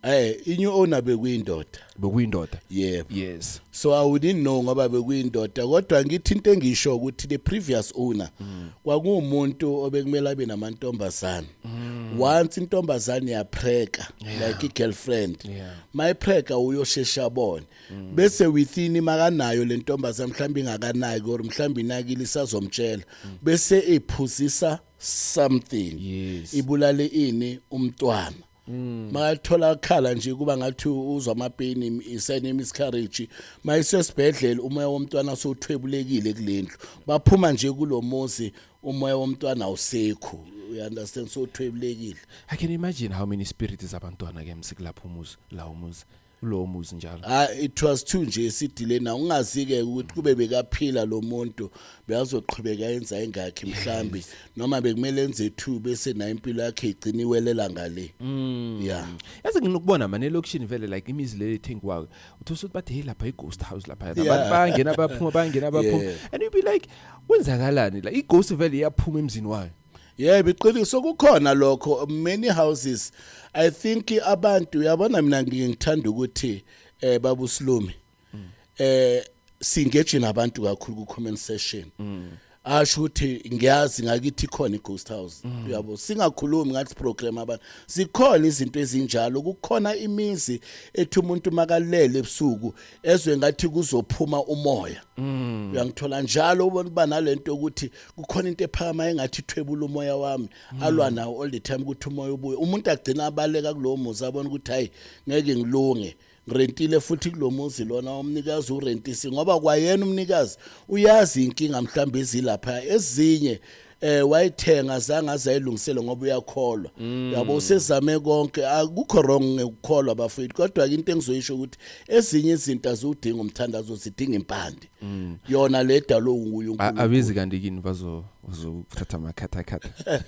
I-new owner bekuyindoda. Bekuyindoda. Yebo. Yes. So I wouldn't know ngoba bekuyindoda, kodwa ngithi into engisho ukuthi the previous owner kwakuwumuntu obekumele abe namantombazana. Once intombazane yapreka, like i-girlfriend, mayipreka uyoshesha abone, bese within makanayo le ntombazane, mhlawumbe ingakanaki or mhlawumbe inakile, isazomtshela, bese iphuzisa something, ibulale ini, umntwana. Makathola khala nje kuba ngathi uzwa amapeni, isene miscarriage. Mayisesibhedlela, umoya womntwana sowuthwebulekile kulendlu. Baphuma nje kulomuzi, umoya womntwana awusekho, you understand, sowuthwebulekile. I can imagine how many spirits zabantwana ke msikulapho umuzi la umuzi. Kulowo muzi njalo. Ah, it was too nje sidile na ungazi ke ukuthi kube bekaphila lo muntu, beyazoqhubeka yenza ingakhi mhlambi, noma bekumele enze two bese na impilo yakhe igcina iwelela ngale, yeah. Yazi, nginokubona mane elokishini vele, like imizi le ethengwayo, uthola ukuthi bathi, "Hey, lapha i-ghost house lapha." Abantu bayangena, baphuma, bayangena, baphuma, and you be like, "Kwenzakalani la?" I-ghost vele iyaphuma emzini wayo. Yebo, iqiniso, kukhona lokho. Many houses, I think abantu, uyabona, mina ngithanda ukuthi babusilumi singage nabantu kakhulu ku comment section, asho ukuthi ngiyazi ngakithi khona i-ghost house, uyabo. Singakhulumi ngathi program abantu, zikhona izinto ezinjalo. Kukhona imizi ethi umuntu makalele ebusuku ezwe ngathi kuzophuma umoya, uyangithola? Njalo ubona uba nalento ukuthi kukhona into ephakama engathi ithwebula umoya wami, alwa nawo all the time ukuthi umoya ubuye. Umuntu agcina abaleka kulowo muzi, abona ukuthi hayi, ngeke ngilunge, ngirentile futhi kulo muzi lona, umnikazi urentisi ngoba kwayena umnikazi uyazi inkinga mhlawumbe ezilapha ezinye, wayithenga zange azayilungisele ngoba uyakholwa, yabo. Usezame konke, akukho wrong ngekukholwa, bafowethu, kodwa ke into engizoyisho ukuthi ezinye izinto azudinga umthandazo, zidinga impande yona le dalo nguye uNkulunkulu. Abizi kanti kini bazo bazokuthatha amakhathakhatha?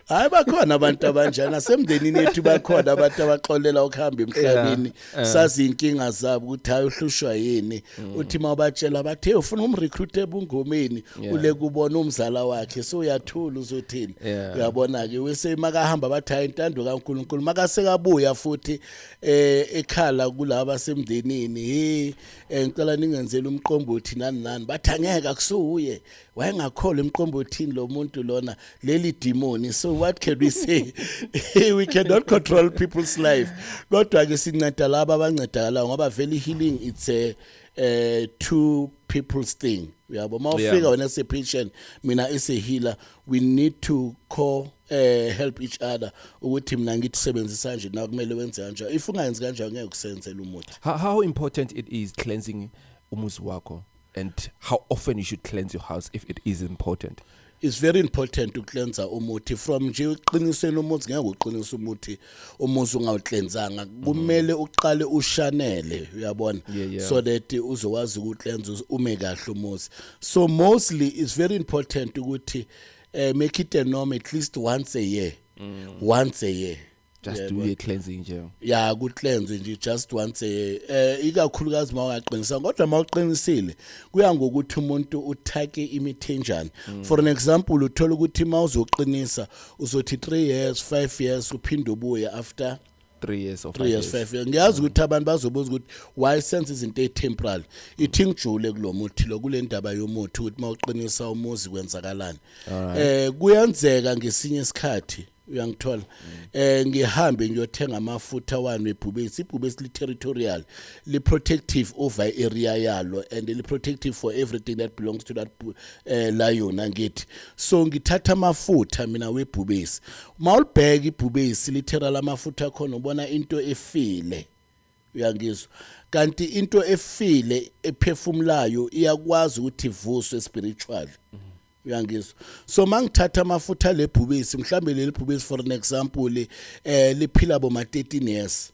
Hayi, bakhona abantu abanjani nasemndenini yethu, bakhona abantu abaxolela ukuhamba emhlabeni. Sazi inkinga zabo ukuthi hayi, uhlushwa yini. Uthi mawubatshela bathi, "Hey, ufuna umrecruit ebungomeni." Ule kubona umzala wakhe, so uyathula, uzothini? Uyabona ke, wese makahamba bathi, "Hayi, intando kaNkuluNkulu." Makasekabuya futhi ekhala kulaba semndenini, "Hey, ngicela ningenzele umqombothi nani nani." Bathi, "Angeke, akusuye, wayengakholwa emqombothini lo muntu lona, leli demon." So what can we say? We cannot control people's life, kodwa ke sinceda laba abancedakalayo ngoba vele healing, it's a two people's thing, uyabo. Mawufika wena as a patient, mina as a healer, we need to co help each other ukuthi mina ngithi sebenzisa nje na kumele wenze kanje. If ungayenzi kanje, ngeke kusenzele umuthi. How important it is cleansing umuzi wakho and how often you should cleanse your house, if it is important? It's very important ukucleansa umuthi from nje uqiniseni umuthi. Ngeke uqinise umuthi umuzi ungawucleansanga. Kumele uqale ushanele, uyabona, so that uzokwazi ukucleanse ume kahle umuzi. So mostly it's very important ukuthi make it a norm at least once a year, once a year. Just do a cleansing nje. Ya, kucleanse nje just once a year, ikakhulukazi mawungaqinisa. Kodwa mawuqinisile kuya ngokuthi umuntu uthake imithi enjani. For an example, uthola ukuthi mawuzoqinisa uzothi 3 years, 5 years, uphinde ubuye after 3 years or 3 years, 5 years. Ngiyazi ukuthi abantu bazobuza ukuthi why senze izinto ezitemporary. Ithi ngijule kulo muthi lo, kule ndaba yomuthi, ukuthi mawuqinisa umuzi kwenzakalani. Kuyenzeka ngesinye isikhathi, uyangithola, ngihambe ngiyothenga amafutha wami ebhubesi. Ibhubesi li territorial, li protective over area yalo and li protective for everything that belongs to that lion, angithi? So ngithatha amafutha mina webhubesi. Mawulibheka ibhubesi literal, amafutha akhona ubona into efile, uyangizwa? Kanti into efile ephefumulayo iyakwazi ukuthi ivuswe spiritually, uyangizwa? So mangithatha amafutha lebhubesi, mhlambe leli bhubesi, for an example, liphila boma 13 years,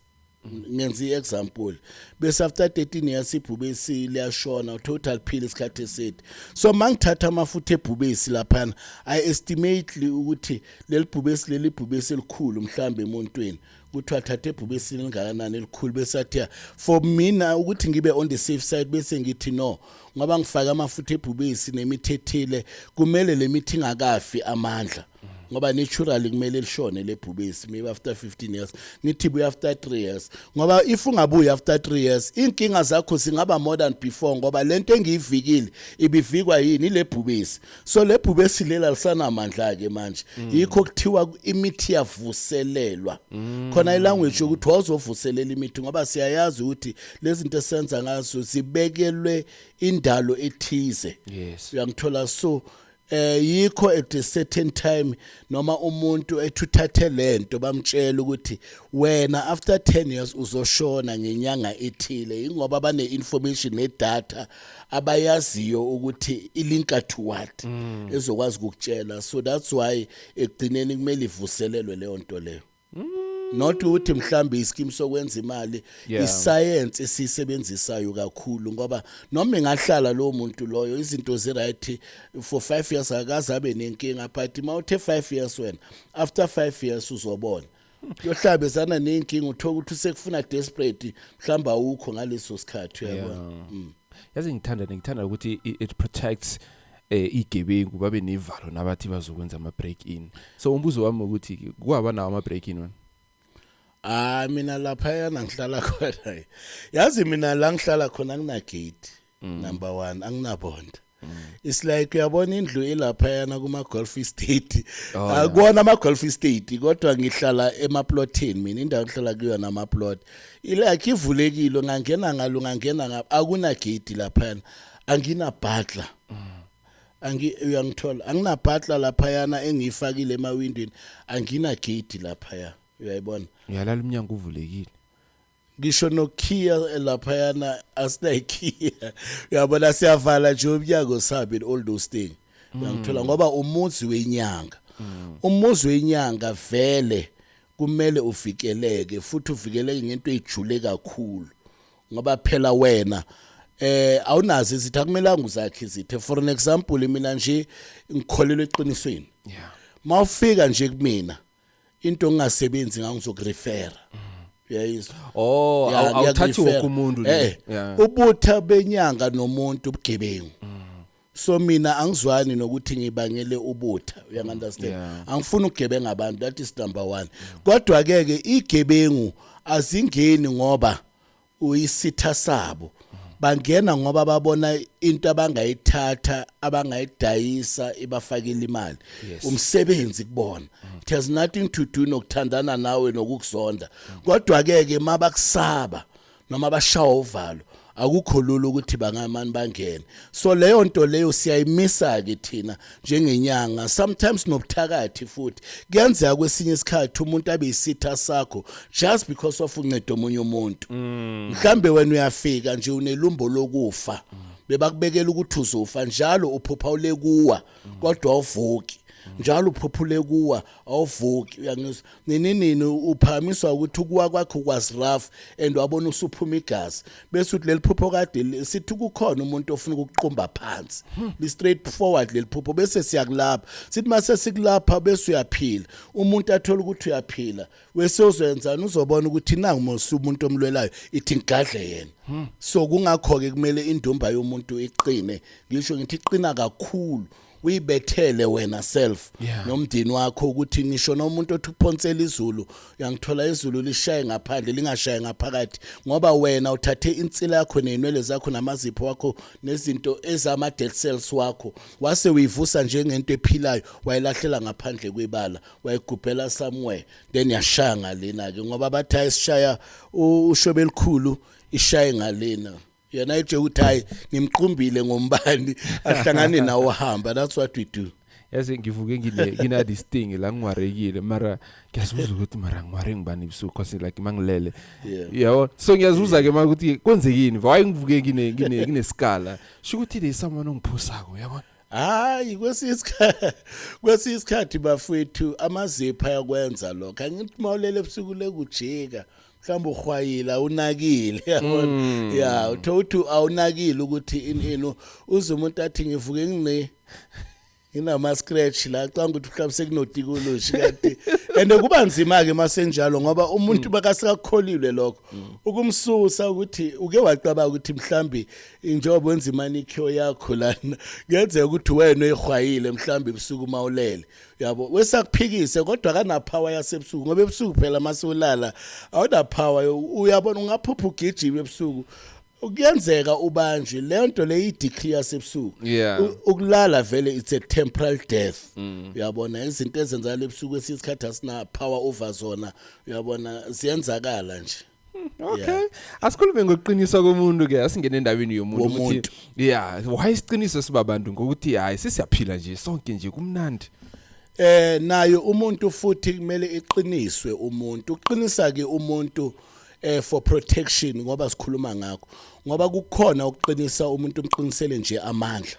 ngenza iexample, bese after 13 years ibhubesi liyashona, total phila isikhathi eside. So mangithatha amafutha ebhubesi laphana, I estimate ukuthi leli bhubesi, leli bhubesi elikhulu, mhlambe emuntwini kuthiwa thatha ebhubesini elingakanani elikhulu, bese athi for mina ukuthi ngibe on the safe side, bese ngithi no, ngoba ngifaka amafutha ebhubesi nemithi ethile, kumele le mithi ingakafi amandla, ngoba naturally kumele lishone lebhubesi maybe after 15 years. Ngithi buya after 3 years, ngoba if ungabuya after 3 years, inkinga zakho zingaba more than before, ngoba lento engiyivikile ibivikwa yini? Ile bhubesi. So le bhubesi lela lisanamandla ke manje. Yikho kuthiwa imithi yavuselelwa khona, ilanguage yokuthi wawuzovuselela imithi, ngoba siyayazi ukuthi lezi zinto esenza ngazo zibekelwe indalo ethize. Uyangithola? So yikho at a certain time noma umuntu ethi uthathe lento, bamtshela ukuthi wena after 10 years uzoshona ngenyanga ethile, ingoba bane information ne data abayaziyo ukuthi ilinka to what, ezokwazi ukukutshela. So that's why ekugcineni kumele ivuselelwe leyo nto leyo. Not ukuthi mhlambe ischeme sokwenza imali. Iscience esisebenzisayo kakhulu, ngoba noma engahlala lo muntu loyo izinto zi right for 5 years, akaze abe nenkinga, but mawuthe 5 years wena, after 5 years uzobona yohlabezana nenkinga, uthola ukuthi usekufuna desperate, mhlamba awukho ngaleso sikhathi, uyabona. Yazi ngithanda ukuthi it protects igebengu, babe nevalo nabathi bazokwenza ama break in. So umbuzo wami ukuthi kwaba nawo ama break in wena? Ah, mina lapha yana ngihlala khona, yazi mina la ngihlala khona angina gate, number 1, anginabonda. It's like uyabona indlu ilapha yana kuma golf estate. Akuwona ama golf estate, kodwa ngihlala emaplotini mina, indawo engihlala kuyona ama plot, ilike ivulekile, ngangena ngalo, ngangena ngapha, akuna gate lapha, angina burglar. Angi uyangithola, angina burglar lapha yana engiyifakile emawindini, angina gate lapha, uyayibona. Uyalala umnyango uvulekile? Ngisho nokhiya laphayana asinayikhiya, uyabona, siyavala nje umnyango sabe and all those things, uyangithola, ngoba umuzi wenyanga, umuzi wenyanga vele kumele uvikeleke, futhi uvikeleke ngento ejule kakhulu, ngoba phela wena awunazo izitha, akumelanga uzakhe izitha. For an example, mina nje ngikholelwa eqinisweni. Mawufika nje kumina, into ongasebenzi ngangizokurefera, uyayizwa? Oh. Ya, Awuthathi ngiyakurefera. wonke umuntu nje. Ubutha benyanga nomuntu ubugebengu, so mina angizwani nokuthi ngibangele ubutha, uyangunderstand? Yeah. Angifuni ukugebenga abantu, that is number 1. Kodwa ke ke igebengu azingeni ngoba uyisitha sabo, bangena ngoba babona into abangayithatha, abangayidayisa, ibafakile imali. Umsebenzi kubona, it has nothing to do nokuthandana nawe nokukuzonda. Kodwa ke ke mabakusaba noma bashawa uvalo, akukho lula ukuthi bangamani bangene. So leyo nto leyo siyayimisa ke thina njengenyanga. Sometimes nobuthakathi futhi kuyenzeka kwesinye isikhathi umuntu abe yisitha sakho just because of uncedo omunye umuntu. Mhlambe wena uyafika nje unelumbo lokufa, bebakubekela ukuthi uzofa njalo, uphupha ulekuwa kodwa awuvuki, njalo uphupha ulekuwa awuvuki, uyangizwa? Nini nini uphakamiswa ukuthi ukuwa kwakho was rough and wabona usuphuma igazi, bese uthi leli phupho kade sithi kukhona umuntu ofuna ukukuqumba phansi, li straight forward leli phupho. Bese siyakulapha, sithi mase sikulapha bese uyaphila, umuntu athola ukuthi uyaphila, wese uzoyenzani? Uzobona ukuthi nangu mos umuntu omlwelayo, ithi ngigadle yena. So kungakho ke kumele indumba yomuntu iqine, ngisho ngithi iqina kakhulu, uyibethele wena self nomndeni wakho, ukuthi ngisho nomuntu othi uphonsela izulu, uyangithola, izulu lishaye ngaphandle, lingashaye ngaphakathi, ngoba wena uthathe insila yakho nezinwele zakho namazipho wakho nezinto ezama dead cells wakho, wase uyivusa njengento ephilayo, wayilahlela ngaphandle kwebala, wayigubhela somewhere, then yashaya ngalena ke, ngoba bathi ayisishaya ushobe elikhulu, ishaye ngalena. Yena itshe ukuthi hayi, ngimqumbile ngombani, ahlangane nawo hamba. That's what we do. Yazi ngivuke ngina this thing la, ngiwarekile, mara ngiyazibuza ukuthi mara ngiware ngibani ebusuku, cause like mangilele, yabo, so ngiyazibuza ke manje ukuthi kwenzekini, why ngivuke nginesikala, sho ukuthi there is someone ongiphusako, yabona. Hayi, kwesinye isikhathi bafethu amazipho ayakwenza lokho. Angithi mawulele ebusuku lekujika, mhlawumbe uhwayila, unakile, yabona, ya, uthola ukuthi awunakile ukuthi ini ini, uze umuntu athi ngivuke nginama scratch la, canga ukuthi mhlawumbe sekunotikoloshi kanti. And kuba nzima ke masenjalo, ngoba umuntu bakasakholilwe lokho ukumsusa, ukuthi uke wacabanga ukuthi mhlambi njengoba wenza imanicure yakho lana, kuyenzeka ukuthi wena oyihwayile mhlambi ebusuku mawulele, yabo, wesakuphikise, kodwa kana power yasebusuku, ngoba ebusuku phela masulala awuna power, uyabona, ungaphupha ugijima ebusuku, kuyenzeka ubanjwe leyo nto leyo, i-decree yasebusuku. Ukulala vele it's a temporal death, uyabona. Izinto ezenzakala ebusuku kwesinye isikhathi asina power over zona, uyabona, ziyenzakala nje. Okay, asikhulume ngokuqinisa komuntu ke, asingene endabeni yomuntu ukuthi Womuntu. Yeah, why isiqiniso sibabantu ngokuthi hayi, sesiyaphila nje sonke nje, kumnandi? Nayo umuntu futhi kumele iqiniswe umuntu, uqinisa ke umuntu for protection, ngoba sikhuluma ngakho, ngoba kukhona ukuqinisa umuntu umqinisele nje amandla,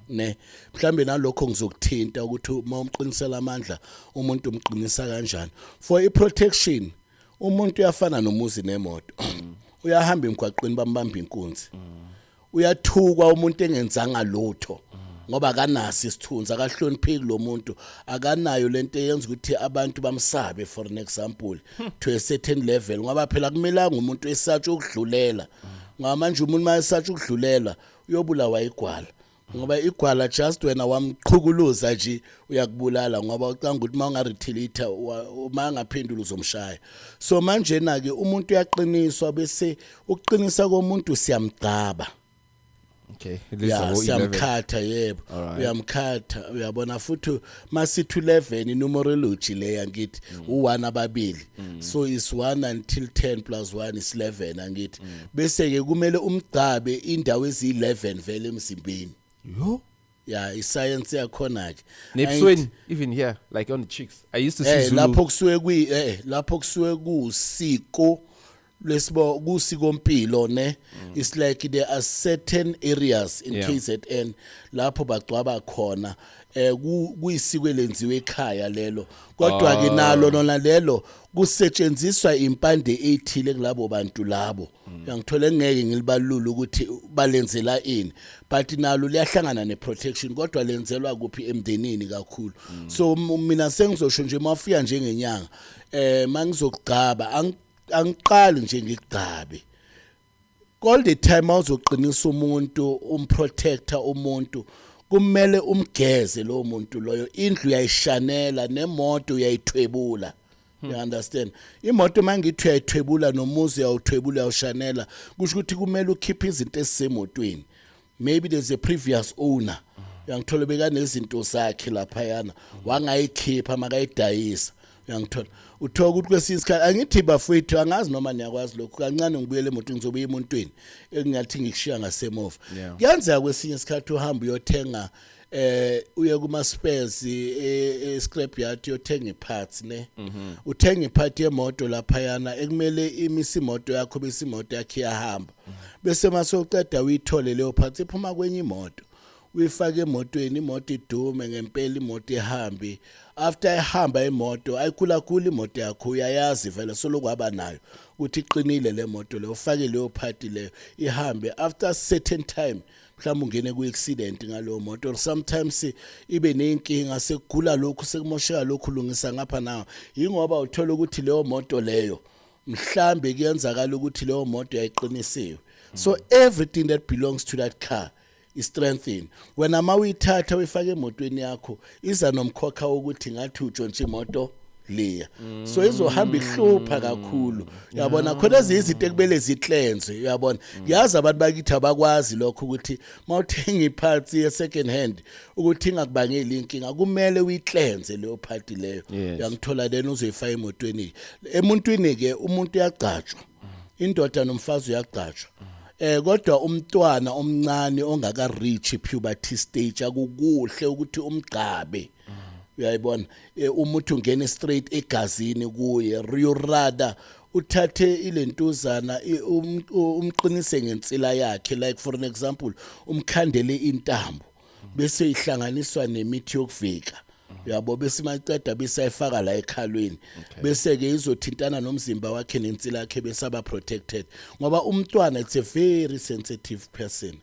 ne mhlambe nalokho ngizokuthinta ukuthi uma umqinisela amandla umuntu umqinisa kanjani for i protection. Umuntu uyafana nomuzi nemoto. Uyahamba emgwaqweni, bambamba inkunzi. Uyathukwa umuntu engenzanga lutho ngoba akanaso isithunzi, akahlonipheki lo muntu, akanayo lento eyenza ukuthi abantu bamsabe, for an example, to a certain level, ngoba phela kumelanga umuntu esatshwe ukudlulela, ngoba manje umuntu mayesatshwe ukudlulela uyobulawa igwala, ngoba igwala just wena wamqhukuluza nje uyakubulala, ngoba ucanga ukuthi uma ungaretaliate, uma angaphendula uzomshaya. So manje na ke umuntu uyaqiniswa, bese ukuqinisa komuntu siyamgcaba. Ya, siyamkhatha, yebo. Uyamkhatha, uyabona. Futhi masithi 11, numerology leya, ngithi u1 ababili, so is 1 until 10 plus 1 is 11, angithi? Bese ke kumele umgcabe indawo ezi11 vele emzimbeni. Yo. Ya, iscience yakhona ke. Nebusweni, even here, like on the cheeks, I used to see Zulu. Lapho kusuke kusiko lesibo kusikompilo ne. It's like there are certain areas in KZN lapho bagcwaba khona, kuyisiko elenziwe ekhaya lelo, kodwa ke nalo nona lelo kusetshenziswa impande ethile kulabo bantu labo. Uyangithola? Ngeke ngilibalule ukuthi balenzela ini, but nalo liyahlangana ne-protection, kodwa lenzelwa kuphi? Emndenini kakhulu. So mina sengizosho nje, mafika njengenyanga, mangizokugcaba, angiqali nje ngikugcabe. All the time awuzoqinisa umuntu, umprotector umuntu, kumele umgeze lo muntu loyo. Indlu uyayishanela, nemoto uyayithwebula, you understand? Imoto mangithi uyayithwebula, nomuzi uyawuthwebula, uyawushanela, kusho ukuthi kumele ukhiphe izinto ezisemotweni. Maybe there's a previous owner, uyangithola, bekanezinto zakhe laphayana, wangayikhipha makayidayisa, uyangithola? Uthola ukuthi kwesinye isikhathi, angithi bafowethu, angazi noma niyakwazi lokhu kancane, ngibuyele emotweni, ngizobuya emontweni engingathi ngikushiya ngasemuva. Kuyenzeka kwesinye isikhathi uhambe uyothenga, uye kuma spares e scrap yard, uyothenga iparts ne. Uthenga ipart yemoto laphayana ekumele imise imoto yakho, bese imoto yakho iyahamba, bese mase uqeda uyithole leyo part iphuma kwenye imoto, uyifake emotweni, imoto idume ngempela, imoto ihambe. After ihamba imoto, ayikhula khula imoto yakho, uyayazi vele solokwaba nayo ukuthi iqinile le moto leyo, ufake leyo part leyo, ihambe. After certain time mhlawumbe ungene ku-accident ngaleyo moto, or sometimes ibe ney'nkinga, sekugula lokhu, sekumosheka lokhu, lungisa ngapha nawo, yingoba uthola ukuthi leyo moto leyo mhlambe kuyenzakala ukuthi leyo moto yayiqinisiwe. So everything that belongs to that car is strengthened. Wena uma uyithatha uyifake emotweni yakho, iza nomkhokha wokuthi ngathi utshontshe imoto leya, so izohamba ihlupha kakhulu, uyabona? Khona ezinye izinto ekumele zicleanse, uyabona? Yazi abantu bakithi abakwazi lokho, ukuthi mawuthenga iparts ye second hand, ukuthi ingakubangeli inkinga, kumele uyicleanse leyo part leyo. Uyangithola? Then uzoyifaka emotweni. Emuntwini ke, umuntu uyagcatshwa, indoda nomfazi uyagcatshwa, kodwa umntwana omncane ongaka reach puberty stage akukuhle ukuthi umgcabe, uyayibona? Umuthi ungene straight egazini kuye. You rather uthathe ilentuzana, umqinise ngensila yakhe, like for an example, umkhandele intambo, bese ihlanganiswa nemithi yokuvika, uyabo? Bese maceda bese ayifaka la ekhalweni, bese ke izothintana nomzimba wakhe nensila yakhe, bese aba protected, ngoba umntwana, it's a very sensitive person,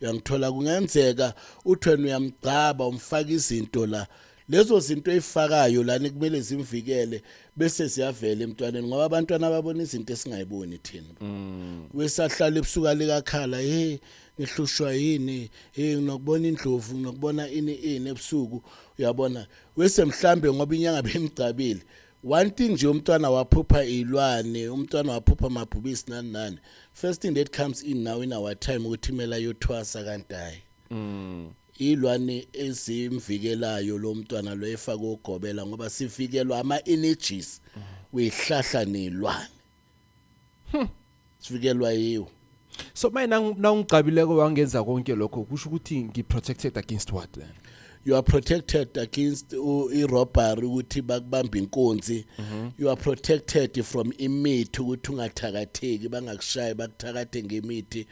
uyangithola? Kungenzeka uthi wena uyamgcaba, umfaka izinto la, lezo zinto eyifakayo lana kumele zimvikele, bese ziyavela emntwaneni, ngoba abantwana babona izinto esingayiboni thina. Wesahlala ebusuku alikakhala, "Hey, ngihlushwa yini? Hey, nginokubona indlovu, nginokubona ini ini ebusuku," uyabona? Wese mhlambe ngoba inyanga bemgcabile, one thing nje, umntwana waphupha ilwane, umntwana waphupha amabhubisi, nani nani, first thing that comes in now in our time ukuthi imela yothwasa, kanti hayi, ilwane ezimvikelayo lo mntwana lo efaka ugobela, ngoba sivikelwa ama energies wehlahla nelwane, sivikelwa yiwo. So manje nawungigcabileko, wangenza konke lokho, kusho ukuthi ngi-protected against what then? You are protected against i-robbery, ukuthi bakubamba inkunzi. You are protected from imithi, ukuthi ungathakatheki, bangakushayi bakuthakathe ngemithi.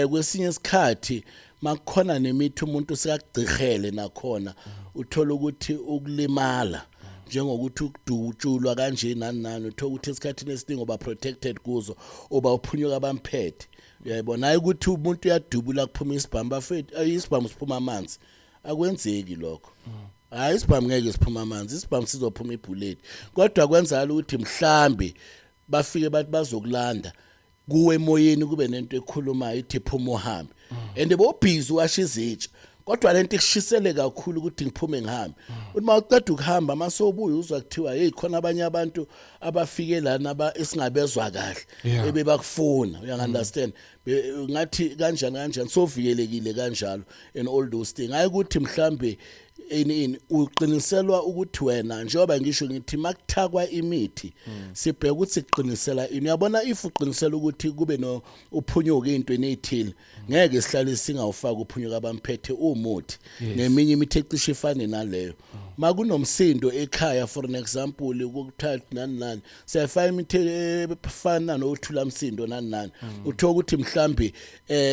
Kwesinye isikhathi makukhona nemithi umuntu sekakugcihele nakhona, uthola ukuthi ukulimala. Njengokuthi ukudutshulwa kanje nani nani, uthola ukuthi esikhathini esiningi uba protected kuzo, uba uphunyuka abamphethe, uyayibona. Hayi ukuthi umuntu uyadubula kuphuma isibhamu, bafethu, isibhamu siphuma amanzi, akwenzeki lokho. Hayi, isibhamu ngeke siphuma amanzi, isibhamu sizophuma ibullet. Kodwa kwenzakala ukuthi mhlambe bafike bathi bazokulanda kuwe emoyeni, kube nento ekhulumayo ithi phuma uhambe, and bobhizi washa izitsha, kodwa lento ikushisele kakhulu ukuthi ngiphume ngihambe. Uthi mawuqeda ukuhamba, masobuya uzwa kuthiwa, "Hey, khona abanye abantu abafike lana aba esingabezwa kahle ebebakufuna." Uya-understand? Ngathi kanjani kanjani, sovikelekile kanjalo and all those things. Hayi ukuthi mhlambe ini uqiniselwa ukuthi wena, njengoba ngisho ngithi makuthakwa imithi sibheka ukuthi siqinisela ini. Uyabona, if uqinisela ukuthi kube no uphunyuke into ezithile, ngeke sihlale singawufaka uphunyuka abamphethe umuthi neminye imithi ecishe ifane naleyo. Makunomsindo ekhaya, for an example, ukuthatha nani nani, siyafaka imithi efana nothula msindo nani nani. Uthola ukuthi mhlambi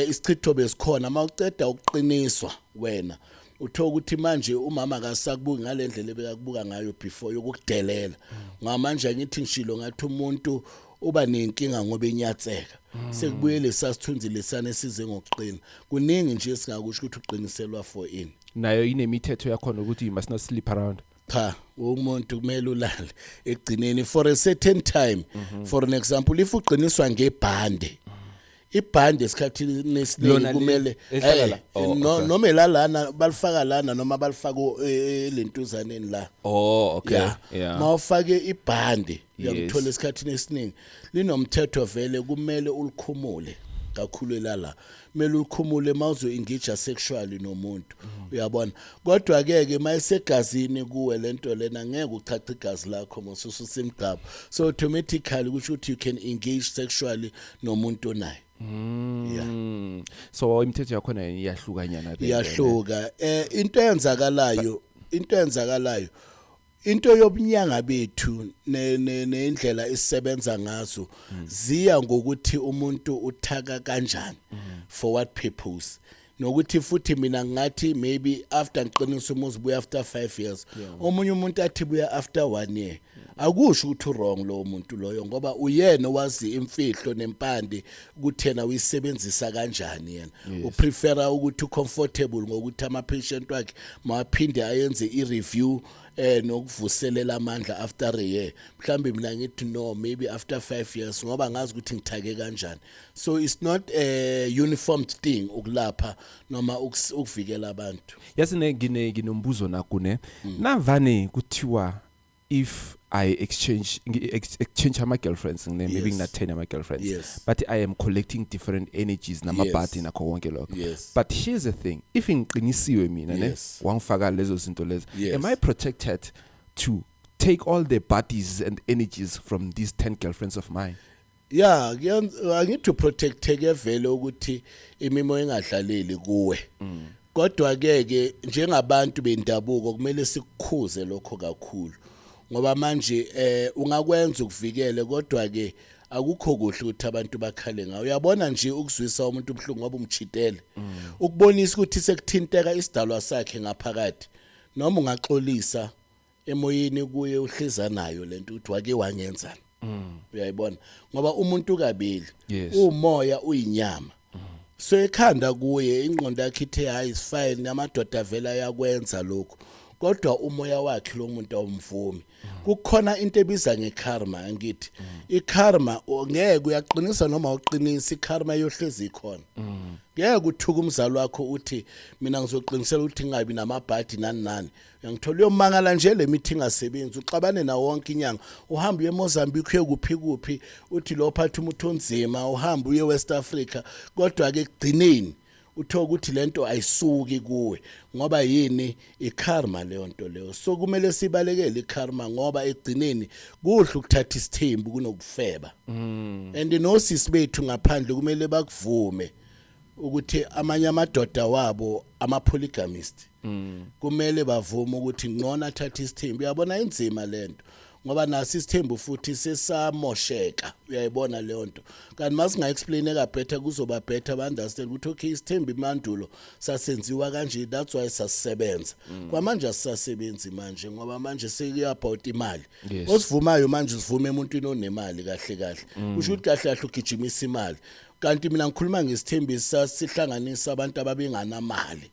isichitho besikhona, mawuceda ukuqiniswa wena, uthola ukuthi manje umama akasakubuki ngalendlela ebekakubuka ngayo before yokukudelela. Ngamanje ngithi ngishilo ngathi umuntu uba nenkinga ngoba enyatseka, sekubuyele sasithunzi lesana esize ngokuqina. Kuningi nje singakusho ukuthi uqiniselwa for ini. Nayo inemithetho yakhona ukuthi you must not sleep around? Cha, umuntu kumele ulale ekugcineni for a certain time. For an example, if uqiniswa ngebhande, ibhande esikhathini esiningi Lona kumele elihlala la? Oh, no, okay. Noma elalana balifaka lana noma balifaka elentuzaneni la. Oh, okay. Yeah. Mawufake ibhande, uyakuthola esikhathini esiningi linomthetho vele, kumele ulikhumule kakhulu elala, kumele ulikhumule mawuzo engage sexually nomuntu, uyabona. Kodwa ke ke mayisegazini kuwe lento lena, ngeke uchache igazi lakho mosususimgcabo, so automatically kusho ukuthi you can engage sexually nomuntu onaye. Yeah. So imithetho yakhona iyahlukanyana then. Iyahluka. Into eyenzakalayo, into yobunyanga bethu nendlela esisebenza ngazo ziya ngokuthi umuntu uthaka kanjani, for what purpose, nokuthi futhi mina ngathi maybe after ngiqinisa umuzi buya after 5 years, omunye umuntu athi buya after 1 year. Akusho ukuthi wrong lo muntu loyo, ngoba uyena owazi imfihlo nempande ukuthi yena uyisebenzisa kanjani. Yena uprefera ukuthi ucomfortable ngokuthi ama patient wakhe mawaphinde ayenze i-review nokuvuselela amandla after a year. Mhlambe mina ngithi no, maybe after 5 years, ngoba ngazi ukuthi ngithake kanjani. So it's not a uniformed thing ukulapha noma ukuvikela abantu. Yazi ne nginombuzo nakho ne. Navane kuthiwa if I exchange exchange ama girlfriends ngine maybe ngina 10 ama girlfriends, but I am collecting different energies namabhadi nakho konke lokho. But here's the thing, if ngiqinisiwe mina ne, wangifaka lezo zinto lezo, am I protected to take all the bodies and energies from these 10 girlfriends of mine? Yeah, angithi uprotecteke vele ukuthi imimo engadlaleli kuwe. Kodwa ke ke njengabantu bendabuko kumele sikukhuze lokho kakhulu, ngoba manje ungakwenza ukuvikele, kodwa ke akukho kuhle ukuthi abantu bakhale ngayo. Uyabona nje, ukuzwisa umuntu ubuhlungu ngoba umchitele, ukubonisa ukuthi sekuthinteka isidalwa sakhe ngaphakathi, noma ungaxolisa emoyeni kuye, uhliza nayo lento ukuthi wake wangenzani, uyayibona, ngoba umuntu kabili, umoya, uyinyama. So ekhanda kuye ingqondo yakhe ithe, "Hayi, is fine, amadoda vela ayakwenza lokhu," kodwa umoya wakhe lo muntu awumvumi. Kukhona into ebiza ngekarma. Angithi ikarma ngeke uyaqinisa noma uqinisa, ikarma yohlezi ikhona. Ngeke uthuka umzali wakho uthi mina ngizoqinisela ukuthi ngingabi namabhadi nani nani, uyangithola, uyomangala nje le mithi ingasebenzi, uxabane nawo wonke inyanga, uhambe uye eMozambique, uye kuphi kuphi, uthi lo phatha umuthi onzima, uhambe uye West Africa, kodwa ke ekugcineni uthola ukuthi lento ayisuki kuwe. Ngoba yini? Ikarma leyo nto leyo. So kumele sibalekele ikarma, ngoba ekugcineni kuhle ukuthatha isithembu kunokufeba. And nosisi bethu ngaphandle kumele bakuvume ukuthi amanye amadoda wabo ama polygamist, kumele bavume ukuthi ngcono athathe isithembu. Uyabona, inzima lento. Ngoba naso isithembu futhi sesamosheka, uyayibona leyo nto. Kanti masinga explaineka better, kuzoba better ba understand ukuthi okay, isithembu imandulo sasenziwa kanje, that's why sasisebenza. Kwamanje asisasebenzi manje, ngoba manje sekuya about imali. Osivumayo manje usivume emuntwini onemali kahle kahle, kusho ukuthi kahle kahle ugijimisa imali. Kanti mina ngikhuluma ngesithembiso sihlanganisa abantu ababenganamali.